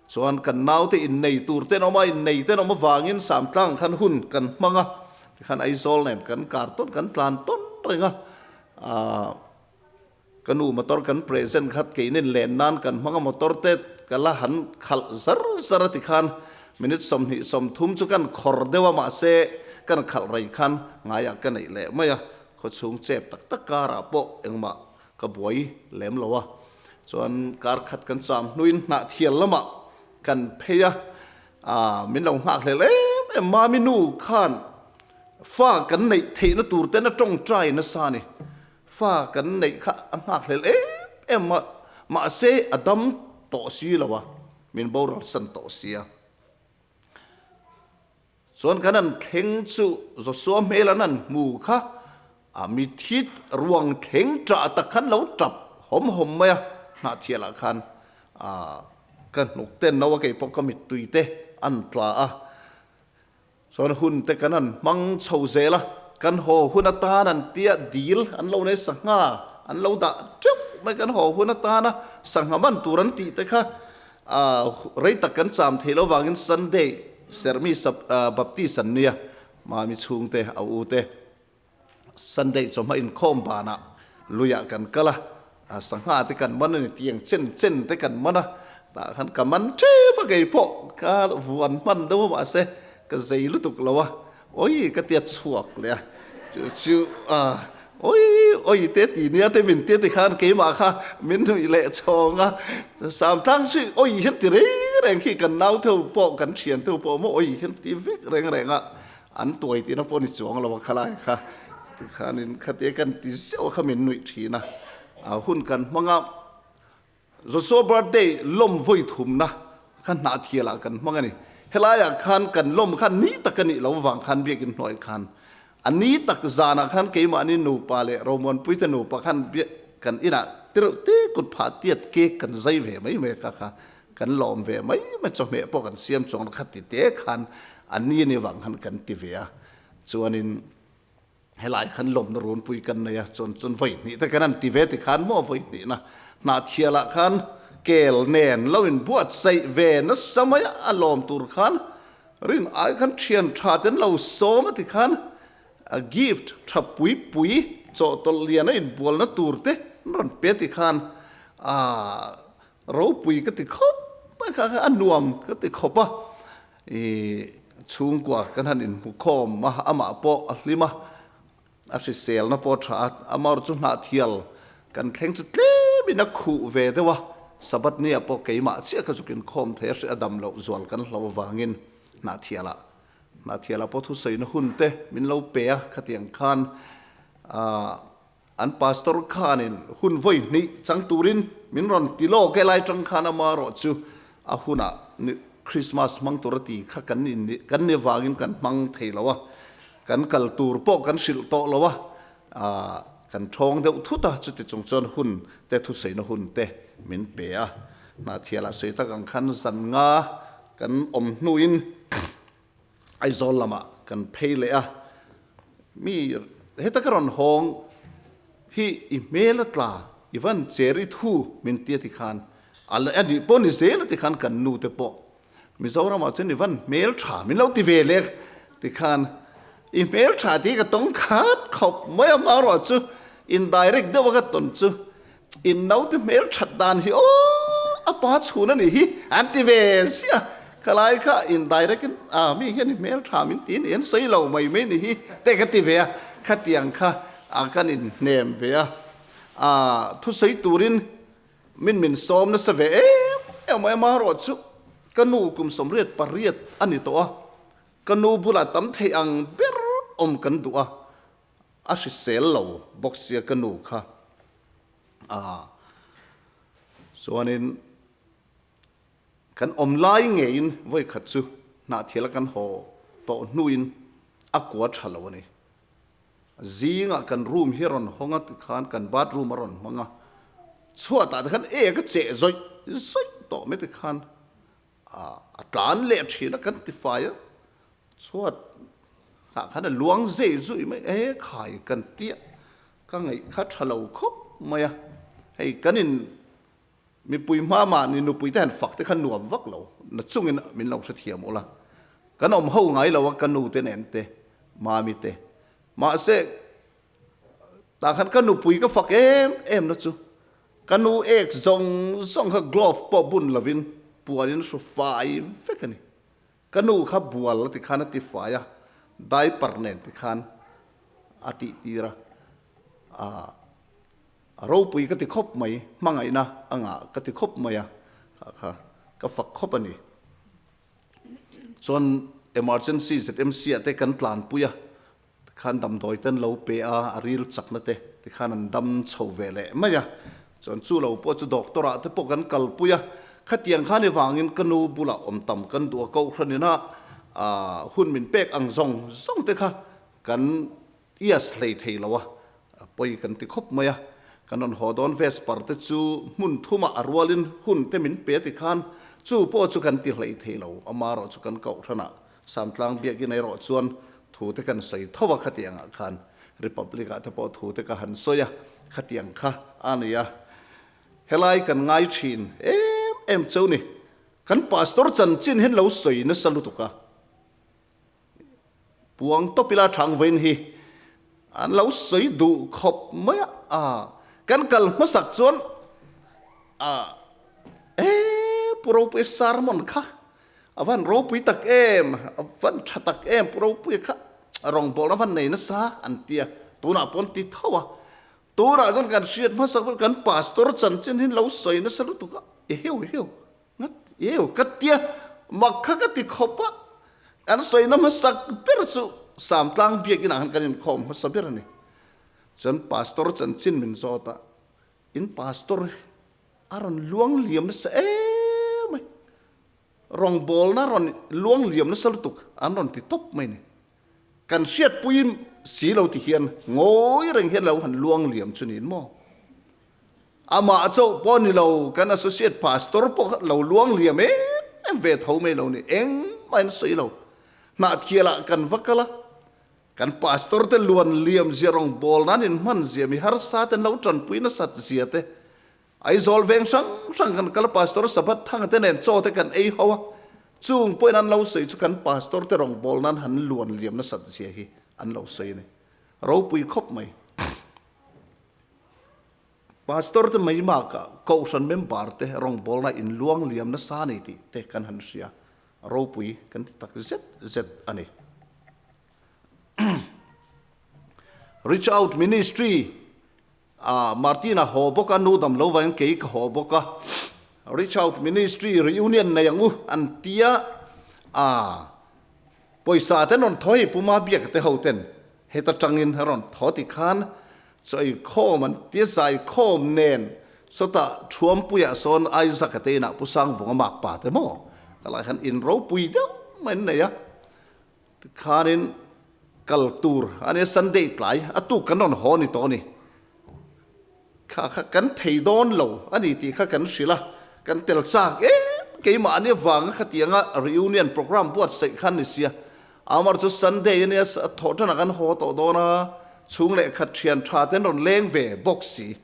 Chuan kan naute innei tur ten awm a, innei ten awm avangin Samtlang khan hun kan hmang a, tikhan Aizawl nen kan kar tawn, kan tlan tawn reng a, aah ka nu motor kan present khat keinin len nan kan hmang a, motor te ka la han khalh zar zar a tikhan minute 20 30 chu kan khawr deuh a, mahse kan khalh rei khan ngaiah ka neih leh mai a, khawchhung chep tak tak karah pawh engmah Ka buai lem lo a, chuan kar khat kan cham hnuin hnah thial lamah kan phei a, aah min lo nghak hlel em em Mami nu khan fa kan neih theihna tur ten a tawngtai nasa a ni, fa kan neih kha a nghak hlel em em a, mahse a dam tawh si lo a, min boral san tawh si a. Chuan kan an thleng chu Joshua hmel an an hmu kha a mithi ruang thleng ṭah tak khan lo ṭap hawm hawm mai a, hnahthialah khan ka hnuk te no a kei pawh ka mittui te an tla a. Chuan hun te kan an hmang chho zel a, kan haw hun atan an tia dil an lo nei sangha an lo dah ṭeuh mai kan haw hun atana sangha man tur an tih te kha Rei tak kan cham thei lo vangin Sunday sermi Baptist an nia, Mami chhungte, a u te Sunday chawhma inkhawm banah luiah kan kal a, sangha te kan man a ni tiang chen chen te kan man a, tah khan ka man tep a kei pawh ka vuan hman deuh a mahse ka zei lutuk lo a, Oi ka tia chhuak leh a, chu chu oi oi te ti nia te min tia tikhan keimah kha min nuih leh chhawng a, Samtlang chu oi hian ti reng reng khi kan nau theu pawh kan thian theu pawh maw oi hian ti vek reng reng a, an tuai tihna pawh ni chuang lo a khalai kha tikhanin khatia kan ti zeuh a kha min nuih thin a, hun kan hmang a. Joshua birthday lawm vawi thumna kha hnahthialah kan hmang a ni. Helaiah khan kan lawm khan ni tak a nih lo vang khan biakin hnuai khan a ni tak zanah khan keimahni nupa leh Romuanpuite nupa khan kan inah tirh te kut phah tiat cake kan zai ve mai mai ka kha kan lawm ve mai mai chawhmeh pawh kan siam chuang kha ti te khan a ni a ni vang khan kan ti ve a chuanin Helai khan lawmna runpui kan nei a, chuan chuan vawi hnih te kan han ti ve ti khan maw vawi hnihna hnahthialah khan kel nen lo in buatsaih ve nasa mai a, a lawm tur khan rin ai khan thian tha ten lo sawm a ti khan a gift tha pui pui chawhtawlh lian a inbualna tur te an rawn pe ti khan aah ropui ka ti khawp mai kha kha a nuam ka ti khawp a. I chhungkua kan han inhmukhawm a, amah pawh a hlim a, a hriselna pawh a tha a, amah chu hnahthial kan thleng chu tlemin a khuh ve deuh a, Sabbath nia pawh keimah chiah kha zuk inkhawm thei a, hri a dam loh zual kan hlo avangin hnahthialah hnahthialah pawh thusawina hun te min lo pe a, khatiang khan aah an pastor khanin hun vawi hnih chang turin min rawn ti lawk e lai tang khan amarawh chu a hunah Christmas hmang tur a ti kha kan kan ni vangin kan hmang thei lo a, kan kal tur pawh kan hrilh tawh lo a, kan thawng deuh thut a, chuti chung chuan hun te thusaina hun te min pe a, hnahthialah sawi tak ang khan zan nga kan awm hnuin Aizawl lamah kan phei leh a, mi heta ka rawn hawng hi i hmel a tla, i van cher i thu min ti a ti khan, a la anih pawh ni zel a ti khan kan nu te pawh Mizoramah chuan i van hmel tha min lo ti ve leh ti khan i hmel tha tih ka tawng khat khawp mai a, amaherawh chu indirect deuh a ka tawn chu In naute hmel that dan hi aw a pa chhun a nih hi an ti ve ziah. Ka lai kha in direct in a mi hian i hmel tha min ti ni an sawi lo mai mai ni hi te ka ti ve a. Khatiang kha a kan in hnem ve a. A thusawi turin min min sawm nasa ve em em mai amaherawh chu ka nu kum 88 a ni tawh a. Ka nu bulah tam thei ang ber awm kan duh a. A hrisel lo bawk sia ka nu kha a chuanin kan awm lai ngeiin vawi khat chu hnahthiala kan haw tawh hnuin a kua tha lo a ni. Zingah kan room hi a rawn hawng a tikhan kan bathroom a rawn hmang a, chhuatah te khan ek a cheh zawih zawih tawh mai tikhan a tlan leh thin a kan ti fai a, chhuat ah khan a luang zei zui mai e khai kan tia ka ngaih kha tha lo khawp mai a, hei kan in Mipui hma mahni nupui te han fak te kha nuam vak lo, na chungin min lo hrethiam ula. Kan awm ho ngai lo a ka nu te nen te, mami te. Mahse, tah khan ka nupui ka fak em em na chu ka nu ek zawng zawng kha glove pawh bun lovin puanin hru fai vek a ni. Ka nu kha bual a ti khan a ti fai a, diaper nen ti khan a tih tir a. Aah. A ropui ka ti khawp mai, hmangaihna a ngah ka ti khawp mai a, kha kha ka fak khawp a ni. Chuan emergency ZMC ah te kan tlanpui a, tikhan damdawi te an lo pe a, a ril chakna te tikhan an dam chho ve leh mai a. Chuan chu lo pawh chu doctor ah te pawh kan kalpui a, khatiang khan i vangin ka nu bulah awm tam kan duh a, kohhran ina hun min pek ang zawng zawng te kha kan Ias hlei thei lo a, pawi kan ti khawp mai a. Kan rawn haw dawn Vesper te chu hmun thumah a rualin hun te min pe ti khan chu pawh chu kan ti hlei thei lo. Amarawh chu kan kohhranah Samtlang biakin erawh chuan thu te kan sawi tho a khatiangah khan Republic ah te pawh thu te ka han sawi a, khatiang kha a ni a. Helai kan ngai thin em em cheu ni. Kan Pastor chanchin hian lo sawi nasa lutuk a. Puang tawp ila thang vawiin hi an lo sawi duh khawp mai a, a kan kal hmasak chuan a e Pu Ropuia sermon kha a van ropui tak em, a van tha tak em Pu Ropuia kha rawngbawlna van nei nasa an ti a, tunah pawh an ti tho a, tunah chuan kan hriat hmasak pawh kan pastor chanchin hi an lo sawi nasa lutuk a, e heu heu. Ngat eu ka tia mak kha ka ti khawp a, kan sawina hmasak ber chu Samtlang biakin ah khan kan inkhawm hmasa ber a ni. Chuan Pastor chanchin min zawt a, in Pastor hi a rawn luang liam nasa em mai, rawngbawlna a rawn luang liam nasa lutuk an rawn ti tawp mai ni. Kan hriatpui si lo ti hian ngawi reng hian lo han luang liam chu niin maw? Amah chauh pawh ni lo, kan associate pastor pawh kha lo luang liam em em ve tho mai lo ni, engmah in sawi lo. Hnahthialah kan va kal a, kan pastor te luan liam zia rawng bawl nan in hman zia mi harsa ten lo tanpui nasat zia te, Aizawl veng hrang hrang kan kal a, pastor Sabbath thanga te nen chaw te kan ei ho a, chung pawhin an lo sawi chu kan pastor te rawng bawl nan han luan liam nasat zia hi an lo sawi a ni. Ropui khawp mai. Pastor te mai bakah Kohhran member te rawngbawlna in luang liam nasa a ni tih te kan han hria, ropui kan ti tak zet zet a ni. Reach Out Ministry ah Martina haw bawk a, nu dam lo vangin kei ka haw bawk a, Reach Out Ministry reunion nei ang u an tia a, pawisa te an rawn thaw hei Puma biak te ho ten heta tangin a rawn thaw ti khan Chawi khawm an tia zai khawm nen sawtah Thuampuiah sawn Isaac-a te inah Pu Sangvunga mak pa te maw ka lai khan in ropui deuh mai an nei a, tikhanin kal tur a nia Sunday tlai a tuk kan rawn haw ni tawh a ni. Kha kha kan thei dawn lo a ni tih kha kan hrilh a, kan tel chak em keimahni avanga khatianga reunion programme buatsaih khan ni sia. Amar chu Sunday a nia, thawh tanah kan haw tawh dawn a, chhung leh khat thian tha te an rawn leng ve bawk si.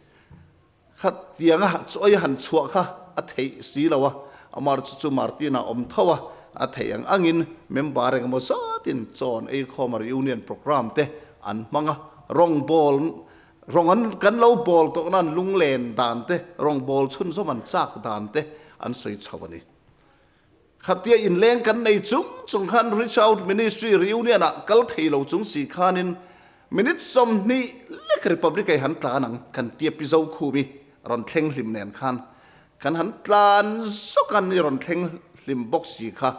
Khatianga chawi a han chhuah kha a theih si lo a, Amar chu chu Martin-a awm tho a, a theih ang angin member engemaw zatin chaw an ei khawm a reunion programme te an hmang a, rawngbawl rawng an kan lo bawl tawh nan lunglen dan te, rawngbawl chhunzawm an chak dan te an sawi chho a ni. Khatia inleng kan nei chung chung khan Reach Out Ministry reunion ah kal thei lo chung si khanin minute 20 lek Republic ei han tlan ang kan tia pi zo khum i rawn thleng hlim nen khan kan han tlan zawk an i rawn thleng hlim bawk si kha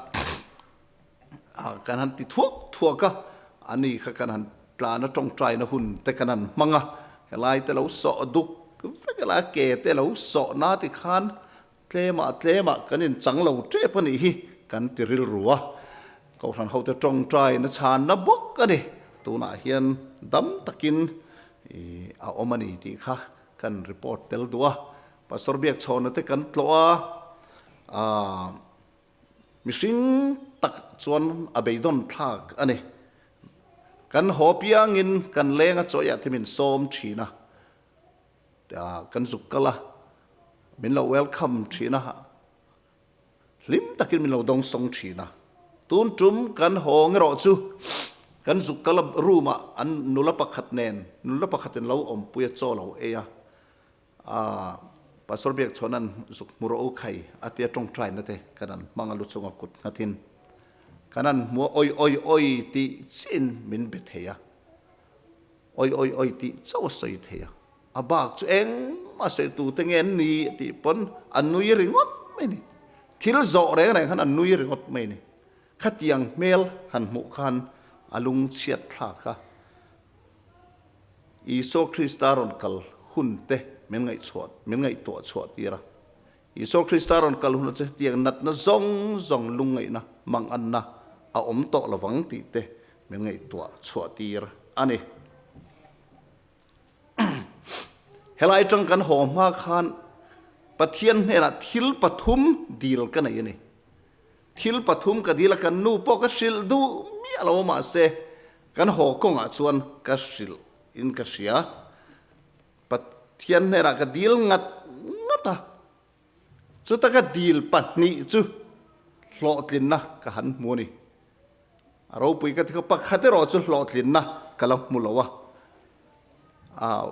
kan han ti thuak thuak a, ani kha kan han tlan a tawngtai na hun te kan han hmang a, helai te lo sawh duk vek ila ke te lo sawh na ti khan Tlemah tlemah kan inchang lo tep a nih hi kan ti rilru a. Kohhran hote tawngtai na chhanna bawk a ni. Tunah hian dam takin a awm a ni tih kha kan report tel duh a. Pastor Biakchhawna te kan tlawh a, aah mihring tak chuan a beidawn thlak a ni. Kan haw piangin kan leng a chawiah te min sawm thin a, kan zuk kal a, min lo welcome thin a. Hlim takin min lo dawng sawng thin a. Tun tum kan haw ngerawh chu kan zuk kal room ah an nula pakhat nen, nula pakhatin lo awmpui a chaw lo ei a. Aah Pastor Biakchhawna'n zuk hmu rawh u khai a tia tawngtaina te kan an hmang a lu chunga kut nghatin kan an hmu a oi oi oi tih chiin min be thei a. Oi oi oi tih chauh a sawi thei a. A bak chu engmah sawi tu te nge an ni tih pawn a nui ringawt mai ni. Thil zawh reng reng khan a nui ringawt mai ni. Khatiang hmel han hmuh khan a lungchhiat thlak a. Isua Krista rawn kal hun te min ngaihchhuah min ngaihtuah chhuah tir a. Isua Krista rawn kal hun chu hetiang natna zawng zawng lungngaihna manganna a awm tawh lovang tih te min ngaihtuah chhuah tir a ni. Helai atang kan haw hma khan Pathian hnenah thil pathum dil ka nei a ni. Thil pathum ka dil a, kan nu pawh ka hrilh duh miah lo a, mahse kan haw kawngah chuan ka hrilh in ka hria. Pathian hnenah ka dil ngat ngat a, chuta ka dil pahnih chu hlawhtlinna ka han hmu a ni. A ropui ka ti kha, pakhat erawh chu hlawhtlinna ka la hmu lo a. Aw,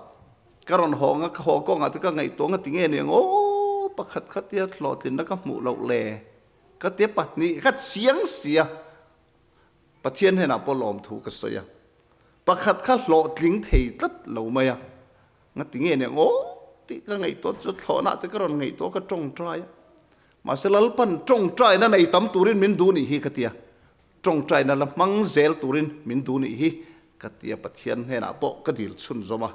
ka rawn haw ang a, ka haw kawngah te ka ngaihtuah ang a ti nge ni ang aw, pakhat kha tia hlawhtlinna ka hmuh loh le, ka tia pahnih kha chiang sia Pathian hnenah pawh lawmthu ka sawi a, pakhat kha hlawhtling thei tlat lo mai a, nga ti nge ni ang aw tih ka ngaihtuah chu thlawhnah te ka rawn ngaihtuah ka tawngtai a. Mahse Lalpan tawngtaina nei tam turin min duh nih hi ka ti a, tawngtaina la hmang zel turin min duh nih hi ka ti a, Pathian hnenah pawh ka dil chhunzawm a.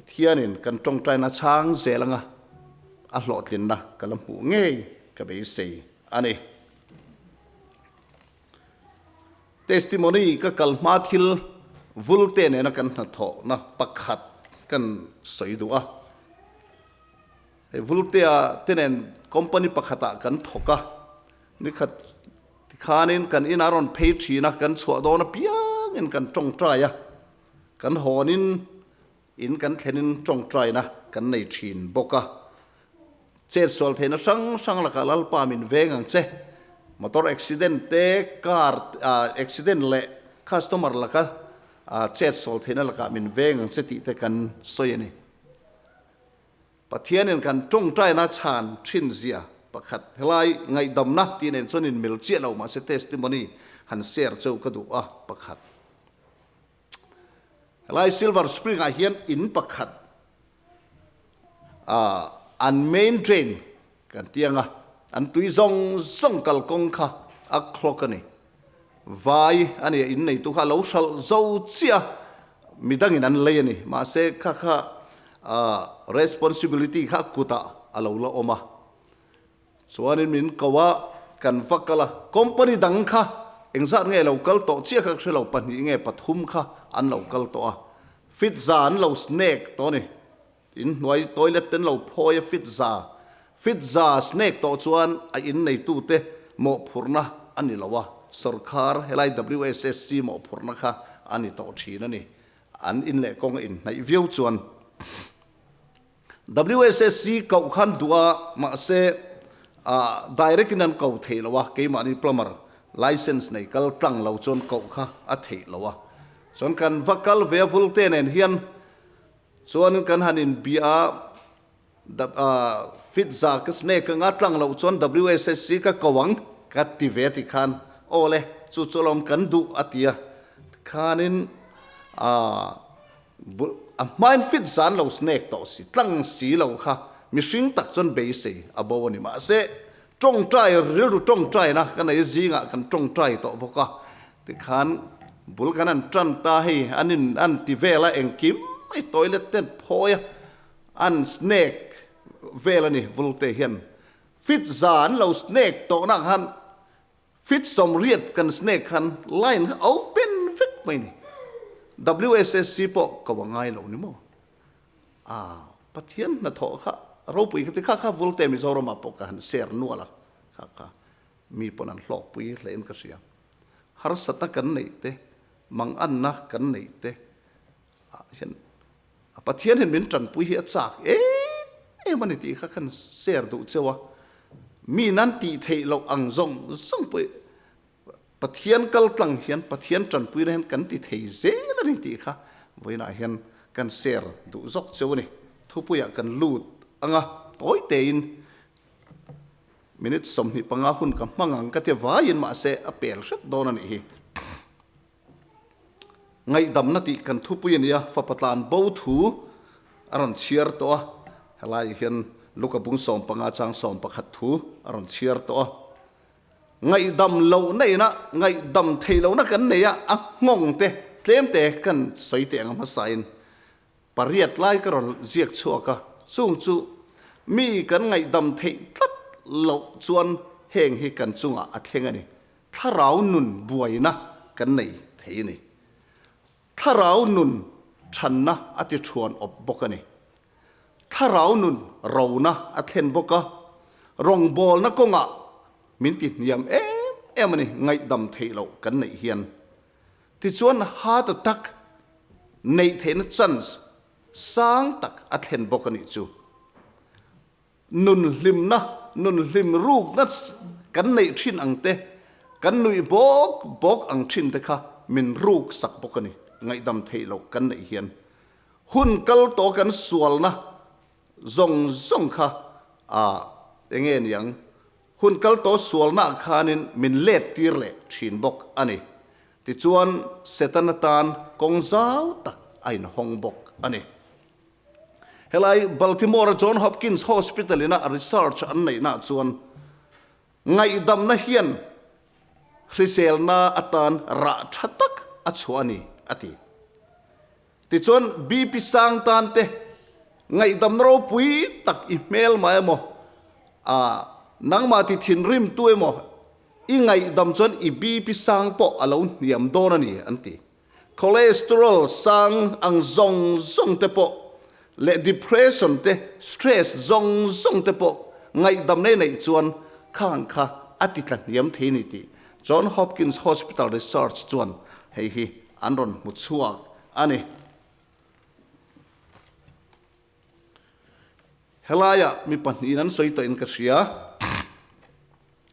Pathianin kan tawngtaina chhang zel anga a hlawhtlinna ka la hmuh ngei ka beisei a ni. Testimony ka kal hma thil vulte nena kan hnathawhna pakhat kan sawi duh a. Hei Vultea te nen company pakhatah kan thawk a, nikhat tikhanin kan inah rawn phei thin a, kan chhuah dawn apiangin kan tawngtai a, kan hawnin in kan thlenin tawngtaina kan nei thin bawk a. Chetsual theihna hrang hrang lakah Lalpa min veng ang che. Motor accident te, car accident leh customer laka chetsual theihna lakah min veng ang che tih te kan sawi a ni. Pathianin kan tawngtaina chhan thin zia pakhat helai ngaihdamna tih nen chuan inmil chiah lo mahse testimony han share cheu ka duh a pakhat. Helai Silver Spring ah hian in pakhat an main drain kan ti anga an tui zawng zawng kalkawng kha a clog a ni. Vai a ni a in neitu kha a lo hralh zo chiah a, midangin an lei a ni. Mahse kha kha responsibility kha a kutah a lo la awm a. Chuanin min ko a, kan va kal a, company dang kha engzat nge lo kal tawh chiah kha ka hre lo, pahnih nge pathum kha an lo kal tawh a, fit za an lo snake tawh a ni. In hnuai toilet ten lo phawi a fit za fit za snake tawh chuan a in neitute mawhphurhna a ni lo a, sorkar helai WSSC mawhphurhna kha a ni tawh thin a ni. An in leh kawng a inhnaih viau chuan WSSC koh khan duh a, mahse direct in an ko thei lo a, keimahni plumber license nei kal tlang lo chuan koh kha a theih lo a. Chuan kan va kal ve a Vulte nen hian Chuan kan han inbia a, fit za ka snake anga tlang loh chuan WSSC ka ko ang ka ti ve ti khan aw le chu chu alawm kan duh a ti a, tikhanin a hmain fit zan lo snake tawh si tlang si lo kha mihring tak chuan beisei a bo a ni. Mahse tawngtai rilru tawngtaina ka nei zingah kan tawngtai tawh bawk a, Tikhan bul kan an tan ta hei an in an ti vel a engkim mai toilet ten phawi a an snake vel a ni Vulte hian fit za an lo snake tawh nak han Feet 80 kan snake khan line kha open vek mai ni. WSSC pawh ko a ngai lo ni maw? Ah, Pathian hnathawh kha ropui kha ti kha kha Vulte Mizoramah pawh ka han share nual a, kha kha mi pawn an hlawkpui hlein ka hria. Harsatna kan neih te, manganna kan neih te ah hian Pathian hian min tanpui hi a chak em em a ni tih kha khan share duh cheu a, mi nan tih theih loh ang zawng zawng pawh Pathian kal tlang hian Pathian tanpuina hian kan ti thei zel a ni tih kha vawiinah hian kan share duh zawk cheu a ni. Thupuiah kan lut ang a, tawi tein minute 25 hun ka hmang ang ka ti vaiin mahse a pel hret dawn a nih hi. Ngaihdamna tih kan thupui a ni a, fapa tlan bo thu a rawn chhiar tawh a, helai hian Luka bung 15 chang 11 thu a rawn chhiar tawh a. Ngaihdam lohna ina ngaihdam thei lohna kan nei a, a nghawng te tlem te kan sawi teh ang hmasain pariat lai ka rawn ziak chhuak a, chung chu mi kan ngaihdam theih tlat loh chuan heng hi kan chungah a thleng a ni. Thlarau nun buaina kan nei thei a ni. Thlarau nun thanna a ti thuan awp bawk a ni. Thlarau nun rona a thlen bawk a, rawngbawlna kawngah min ti hniam em em a ni, ngaihdam theih loh kan neih hian. Tichuan heart attack neih theihna chance sang tak a thlen bawk a nih chu. Nun hlimna, nun hlim rukna kan neih thin ang te, kan nuih bawk bawk ang thin te kha min ruk sak bawk a ni. Ngaihdam theih loh kan neih hian hun kal tawh kan sualna zawng zawng kha a eng nge niang, hun kal tawh sualna ah khanin min let tir leh thin bawk a ni. Tichuan Setana tan kawng zau tak a inhawng bawk a ni. Helai Baltimore-a John Hopkins Hospital ina research an neihna chuan ngaihdamna hian hriselna atan rah tha tak a chhuah a ni, a ti. Tichuan BP sang tan te ngaihdamna ropui tak i hmel mah emaw, a nangmah ti thinrim tu emaw i ngaihdam chuan i BP sang pawh a lo hniam dawn a ni, an ti. Cholesterol sang ang zawng zawng te pawh leh depression te, stress zawng zawng te pawh ngaihdam nei neih chuan khang kha a ti tla hniam thei ni tih John Hopkins Hospital research chuan hei hi an rawn hmu chhuak a ni. Helaiah mi pahnihin an sawi tawhin ka hria.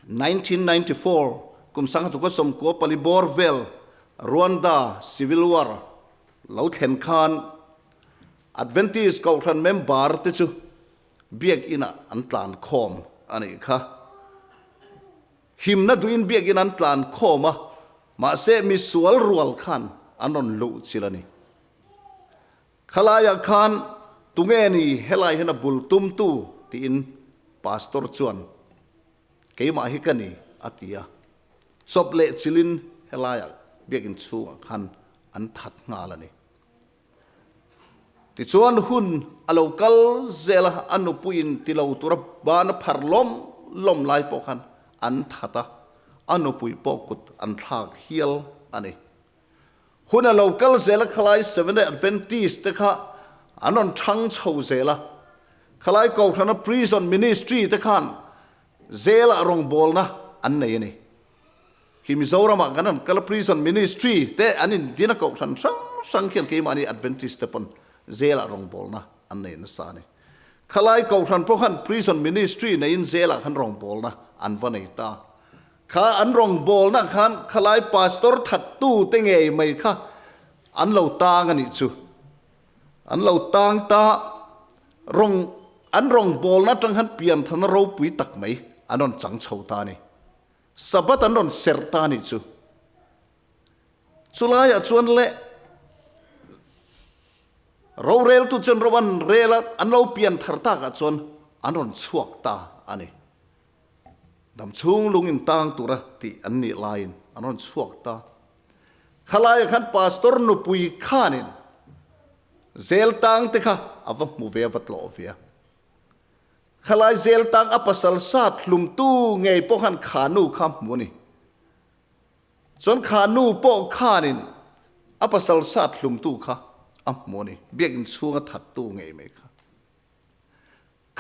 1994 kum sangha chukua 94 bawr vel Rwanda Civil War lo thlen khan Adventist Kohhran member te chu biakinah an tlan khawm a nih kha. Himna duhin biakin an tlan khawm a, mahse misual rual khan an rawn luh chil a ni. Khalaiah khan tunge ni helai hian a bul tumtu tiin Pastor chuan keimah hi ka ni a ti a, chawp leh chilin helaiah biakinn chhungah khan an that nghal a ni. Tichuan hun a lo kal zel a, a nupuiin ti lo tura ban a phar lawm lawm lai pawh khan an that a, a nupui pawh kut an thlak hial a ni. Hun a lo kal zel a, khalai Seventh-day Adventist te kha an rawn thang chho zel a, khalai Kohhrana Prison Ministry te khan zelah rawngbawlna an nei a ni. Khi Mizoramah kan rawn kal a, Prison Ministry te an indin a, Kohhran hrang hrang khian keimahni Adventist te pawn zelah rawngbawlna an nei nasa a ni. Khalai Kohhran pawh khan Prison Ministry neiin zelah khan rawngbawlna an va nei ta. Kha an rawngbawlna khan khalai pastor thattu te ngei mai kha an lo tang a nih chu. An lo tang ta rawng an rawngbawlna atang khan pianthana ropui tak mai an rawn chang chho ta a ni. Sabbath an rawn serh ta a nih chu. Chulaiah chuan le roreltu chuan ro an rel a, an lo pianthar takah chuan an rawn chhuak ta a ni. Dam chhung lung in tang tura tih an nih laiin an rawn chhuak ta. Khalaiah khan Pastor nupui khanin zel tang te kha a va hmu ve a va tlawh ve a. Khalai zel tang a pasal sat hlumtu ngei pawh khan kha nu kha hmu a ni. Chuan kha nu pawh khanin a pasal sat hlumtu kha a hmu a ni. Biakinn chhunga thattu ngei mai kha.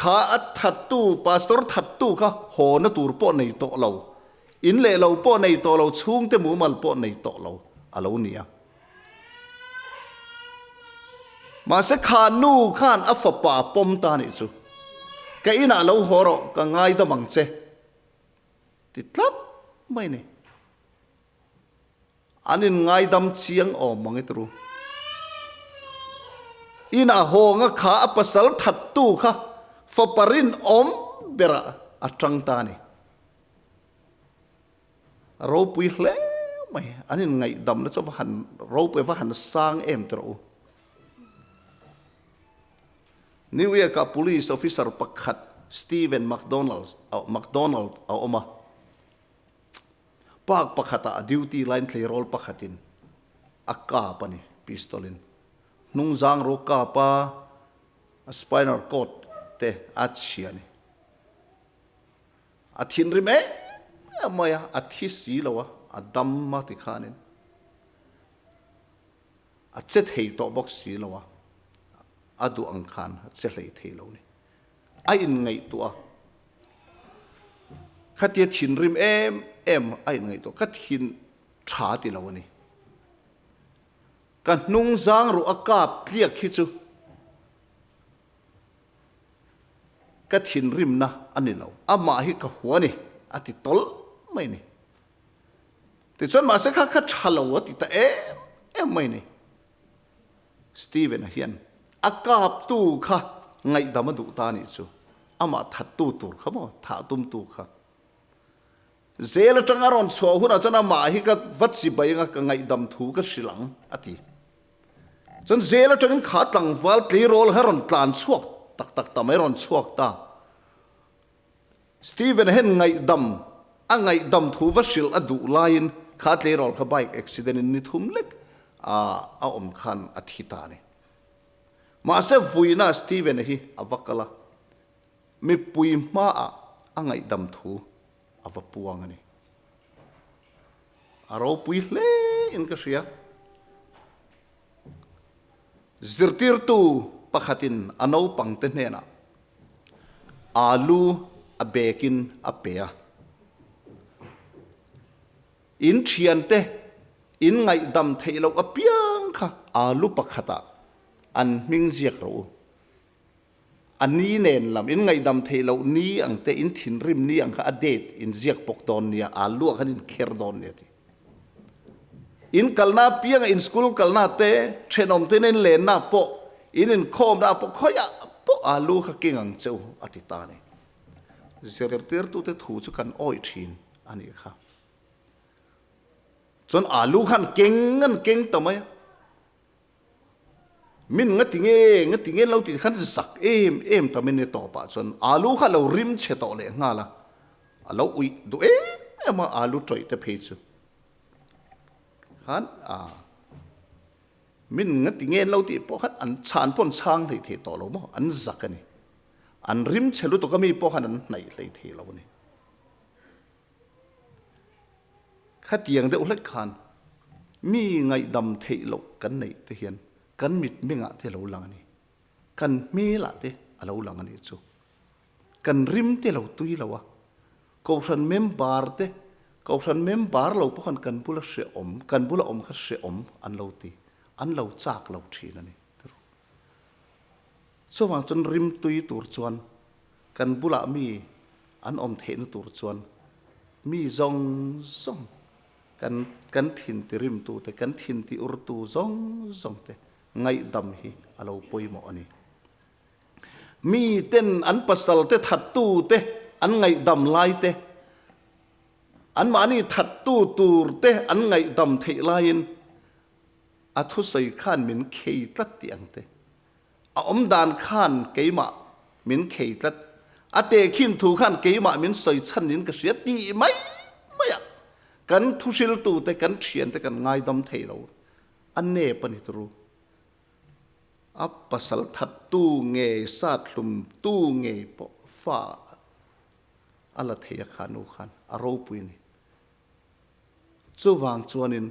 Kha a thattu, pastor thattu kha hawna tur pawh nei tawh lo, in leh lo pawh nei tawh lo, chhungte mumal pawh nei tawh lo a lo ni a. Mahse kha nu khan a fapa pawm ta nih chu, Ka inah lo haw rawh, ka ngaidam ang che, ti tlat mai ni. An inngaidam chiang awm mang i turu. In a hawnga kha a pasal thattu kha fapa rinawm berah a tang ta a ni. A ropui hle mai. An inngaihdamna chu va han ropui va han sang em tawh u. New York-ah police officer pakhat Steven McDonald McDonald a awm a. Park pakhatah a duty line tleirawl pakhatin a kap a ni, pistol in. Hnungzang ro kap a, a spinal cord te a chhia a ni. A thinrim em em mai a, a thi si lo a, a dam a tikhanin a che thei tawh bawk si lo a, a duh ang khan a che hlei thei lo a ni. A inngaihtuah a, khatia thinrim em em a inngaihtuah, ka thin tha ti lo a ni. Ka hnung zang ruh a kap tliak hi chu ka thinrimna a ni lo, amah hi ka hua a ni, a ti tawlh mai a ni. Tichuan mahse kha kha tha lo a ti ta em em mai a ni. Steven-a hian a kaptu kha ngaihdam a duh ta anih chu, amah thattu tur kha maw, thah tumtu kha. Zel atanga a rawn chhuah hunah chuan amah hi ka va chibai anga ka ngaihdam thu ka hrilh ang a ti. Chuan zel atangin kha tlangval tleirawl kha rawn tlan chhuak tak tak ta mai rawn chhuak ta. Steven-a hian ngaihdam a ngaihdam thu va hrilh a duh laiin kha tleirawl kha bike accident in ni thum lek a a awm khan a thi ta a ni. Mahse vuina Steven-a hi a va kal a, mipui hmaah a ngaihdam thu a va puang a ni. A ropui hle in ka hria. Zirtirtu pakhatin a naupangte hnenah alu a bekin a pe a. In thiante in ngaihdam theih loh apiang kha alu pakhatah an hming ziak rawh u. A ni nen lam in ngaihdam theih loh ni ang te, in thinrim ni ang kha a date in ziak bawk dawn nia, alu ah khan in kher dawn nia ti. In kalna apianga in school kalna te, thenawm te in lenna pawh, in inkhawmna pawh khawiah pawh alu kha keng ang che u a ti ta a ni. Zirtirtute thu chu kan awih thin a nih kha. Chuan alu khan keng an keng ta mai a. Min nga ti nge, nga ti nge lo tih khan zak em em ta mai ni tawpah chuan alu kha a lo rim chhe tawh leh nghal a, a lo uih duh em em a alu tawih te phei chu. Khan a min nga ti nge lo tih pawh khan an chhan pawh an chhang hlei thei tawh lo maw, an zak a ni. An rim chhe lutuk a mi pawh khan an hnaih hlei thei lo a ni. Khatiang deuh hlek khan mi ngaihdam theih loh kan neih te hian kan mitmengah te a lo lang a ni, kan hmelah te a lo lang a nih chu. Kan rim te lo tui lo a, Kohhran member te, Kohhran member lo pawh khan kan bula hrehawm, kan bula awm kha hrehawm an lo ti, an lo chak lo thin a ni. Chuvang chuan rim tui tur chuan kan bulah mi an awm theihna tur chuan mi zawng zawng kan kan thin ti rimtu te, kan thin ti urtu zawng zawng te ngaihdam hi a lo pawimawh a ni. Mi ten an pasal te thattu te an ngaihdam lai te, anmahni thattu tur te an ngaihdam theih laiin a thusawi khan min khei tlat tih ang te. A awm dan khan keimah min khei tlat, a tehkhin thu khan keimah min sawi chhan in ka hria tih mai mai a, kan thuhriltute, kan thiante kan ngaidam thei lo, a nep a ni turu. A pasal thattu ngei, sathlum tu ngei pawh fa a la thei a kha nu khan a ropui a ni. Chuvang chuanin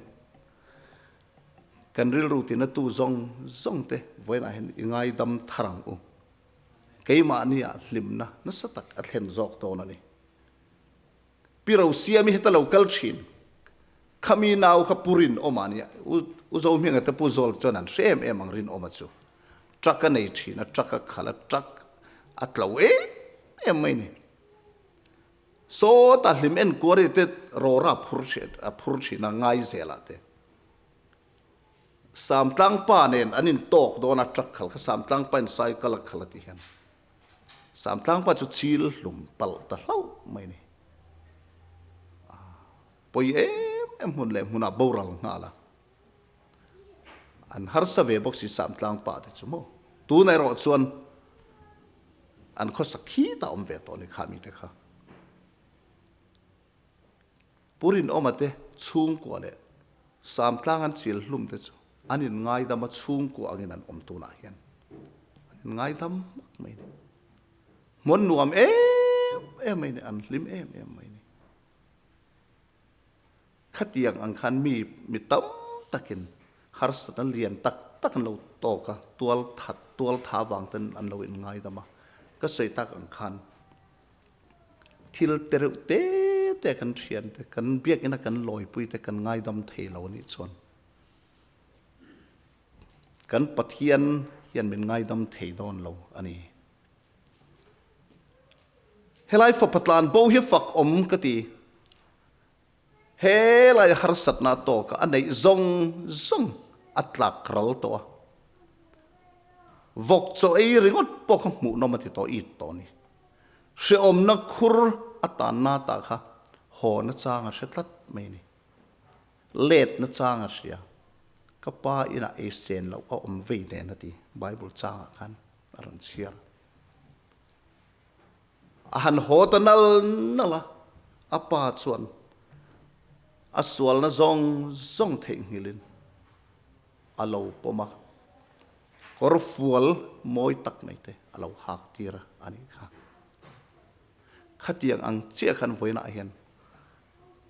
kan rilru tina tu zawng zawng te vawiinah hian i ngaidam thar ang u. Keimahnia hlimna nasa tak a thlen zawk dawn a ni. Pi Rosiami heta lo kal thin. Khami nau kha Pu Rinawma a nia. U Zohminga te Pu Zawl chuan an hre em em ang Rinawma chu. Truck a nei thin a, truck a khalh a, truck a tlo em em mai ni. Sawta hlim enquiry te rawra phur a phur thin a, ngai zelah te. Samtlangpa nen an intawk dawn a, truck khalh kha Samtlangpa in cycle a khalh a ti hian. Samtlangpa chu chil hlum palh ta hlauh mai ni. Pawi em em hmun leh hmunah boral nghal a. An harsa ve bawk si Samtlangpa te chu maw. Tun erawh chuan an khawsak khi ta awm ve tawh ni kha mite kha. Pu Rinawma te chhungkua leh Samtlang an chil hlum te chu an inngaidam a chhungkua angin an awm tunah hian an inngaidam mak mai ni. Hmuan nuam em em mai ni, an hlim em em mai ni. Khatiang ang khan mi mi tam takin harsatna lian tak tak an lo tawk a, tual that tual tha vang ten an lo inngaidam a, ka sawi tak ang khan Thil te reuh te te kan thian te, kan biakina kan lawipui te kan ngaidam thei lo anih chuan kan Pathian hian min ngaidam thei dawn lo a ni. Helai fapa tlan bo hi fak awm ka ti. Helai harsatna tawka a neih zawng zawng a tlak ral tawh a. Vawk chaw ei ringawt pawh kha hmuhnawm a ti tawh it tawh a ni. Hrehawmna khur a tanna ta kha haw na chang a hre tlat mai a ni. Let na chang a hria. Ka pa inah ei sen loh a awm vei nen a ti, Bible changah khan a rawn chhiar. A han haw ta nal nal a, a pa chuan a sualna zawng zawng theihnghilhin a lo pawm a, kawr fual mawi tak mai te a lo hak tir a a nih kha. Khatiang ang chiah khan vawiinah hian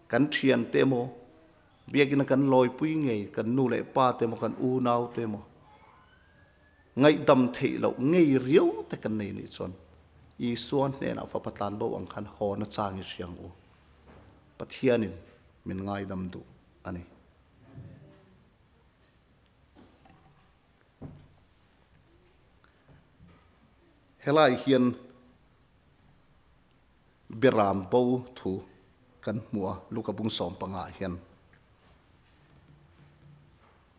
kan thiante emaw, biakina kan lawipui ngei kan nu leh pa te emaw, kan unau te emaw, Ngaihdam theih loh ngei riau te kan nei nih chuan Isua hnenah fapa tlan bo ang khan haw na chang i hria ang u. Pathianin min ngaidam duh a ni. Helai hian Beram bo thu kan hmu a, Luka bung 15 ah hian.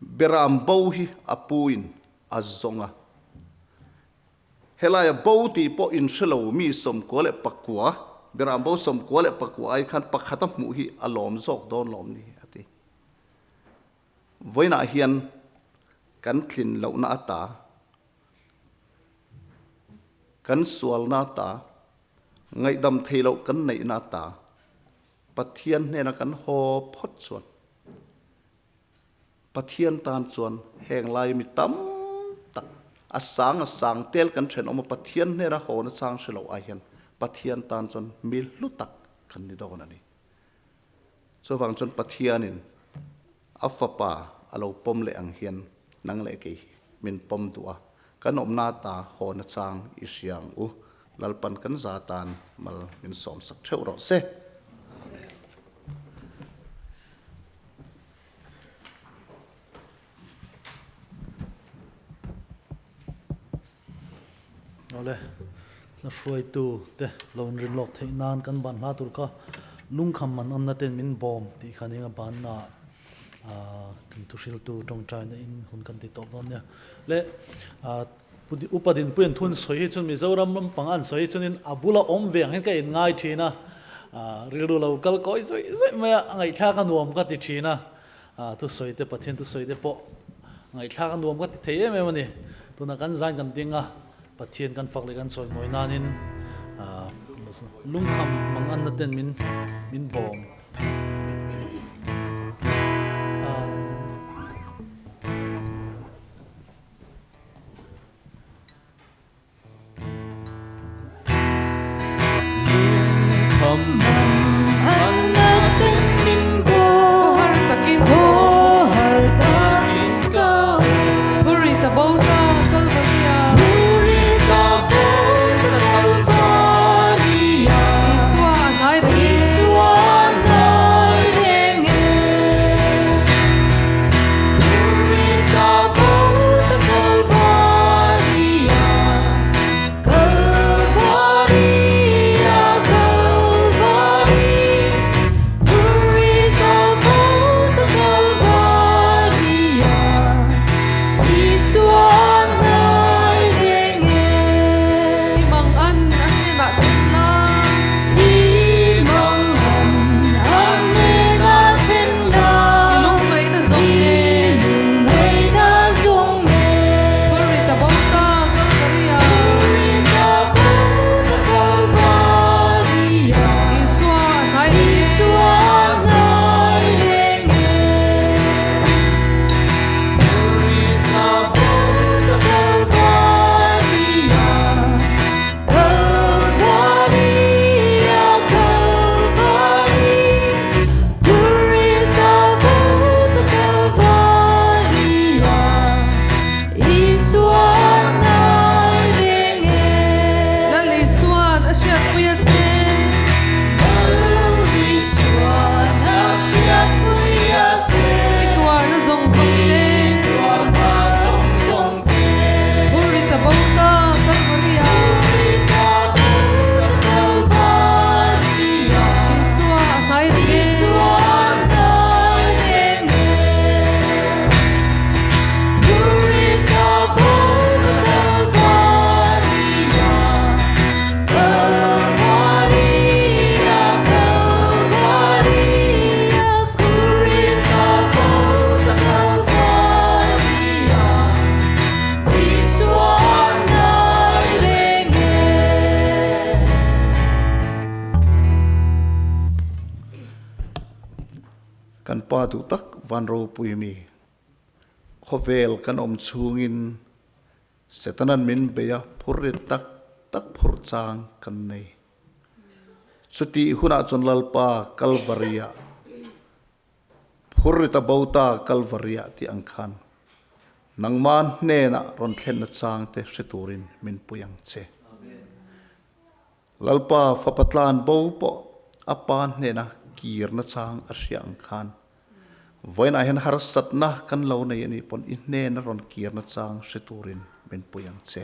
Beram bo hi a puin a zawng a. Helaia bo tih pawh in hre lo mi 99, beram bo 99 ai khan pakhat a hmuh hi a lawm zawk dawn lawm ni a ti. Vawiinah hian kan tlin lohna ata, kan sualna ata, ngaihdam thei loh kan neihna ata Pathian hnena kan haw phawt chuan Pathian tan chuan heng lai mi tam tak a sang a sang tel kan thenawm a, Pathian hnena haw na chang hre lo ai hian Pathian tan chuan mi hlu tak kan ni dawn a ni. Chuvang chuan Pathianin a fapa a lo pawm leh ang hian nang leh kei hi min pawm duh a, kan awmna ta haw na chang i hria ang u. Lalpan kan za tan mal min sawmsak theuh rawh se. Amen. Awle, hla hruaitu te lo inrin lawk theih nan kan ban hla tur kha lungkham man awmna ten min bawm tih kha nia banna ah kan thuhriltu tawngtaina in hun kan ti tawp dawn nia. Le upa Dinpuian thun sawi hi chuan Mizoram lampang an sawi hi chuanin a bula awm ve ang hian ka inngai thin a, rilru lo kal kawi zawih zawih mai a, a ngaihthlak a nuam ka ti thin a. Thusawi te Pathian thusawi te pawh ngaihthlak a nuam ka ti thei em em a ni. Tunah kan zain kan ding a, Pathian kan fak leh kan chawimawi nanin lungkham manganna ten min min bawm. Lalpa duh tak van ropui mi, khawvel kan awm chhungin Setanan min bei a, phur rit tak tak phur chang kan nei. Chutih hunah chuan Lalpa Kalvaria phur rit a bo ta Kalvaria tih ang khan nangmah hnenah rawn thlenna chang te hre turin min pui ang che. Lalpa fapa tlan bo pawh a pa hnena kirna chang a hria ang khan vawiinah hian harsatna kan lo nei a nih pawn i hnena rawn kirna chang hre turin min pui ang che.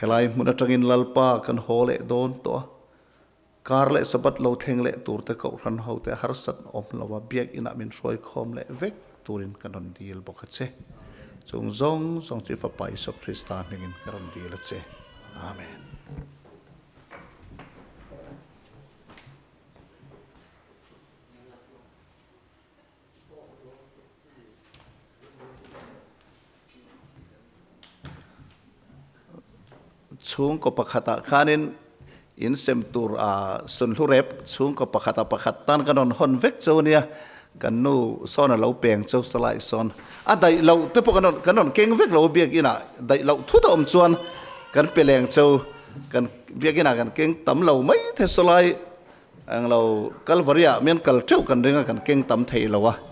Helai hmun atangin Lalpa kan haw leh dawn tawh a, kar leh Sabbath lo thleng leh turte Kohhran hote harsat awm lova biakinah min hruai khawm leh vek turin kan rawn dil bawk a che. Chung zawng zawng chu i Fapa Isua Krista hmingin ka rawn dil a che. Amen. Chhungkaw pakhatah khanin in sem tur a sunhlu rep chhungkaw pakhata pakhat tan kan rawn hawn vek cho nia kan nu sawn a lo peng cho salai sawn a daih loh te pawh kan rawn kan rawn keng vek lo biakinah daih loh thut a awm chuan kan pe leng cho kan biakinah kan keng tam lo mai the salai Englo Kalvaria mian kal teuh kan ring a kan keng tam thei lo a.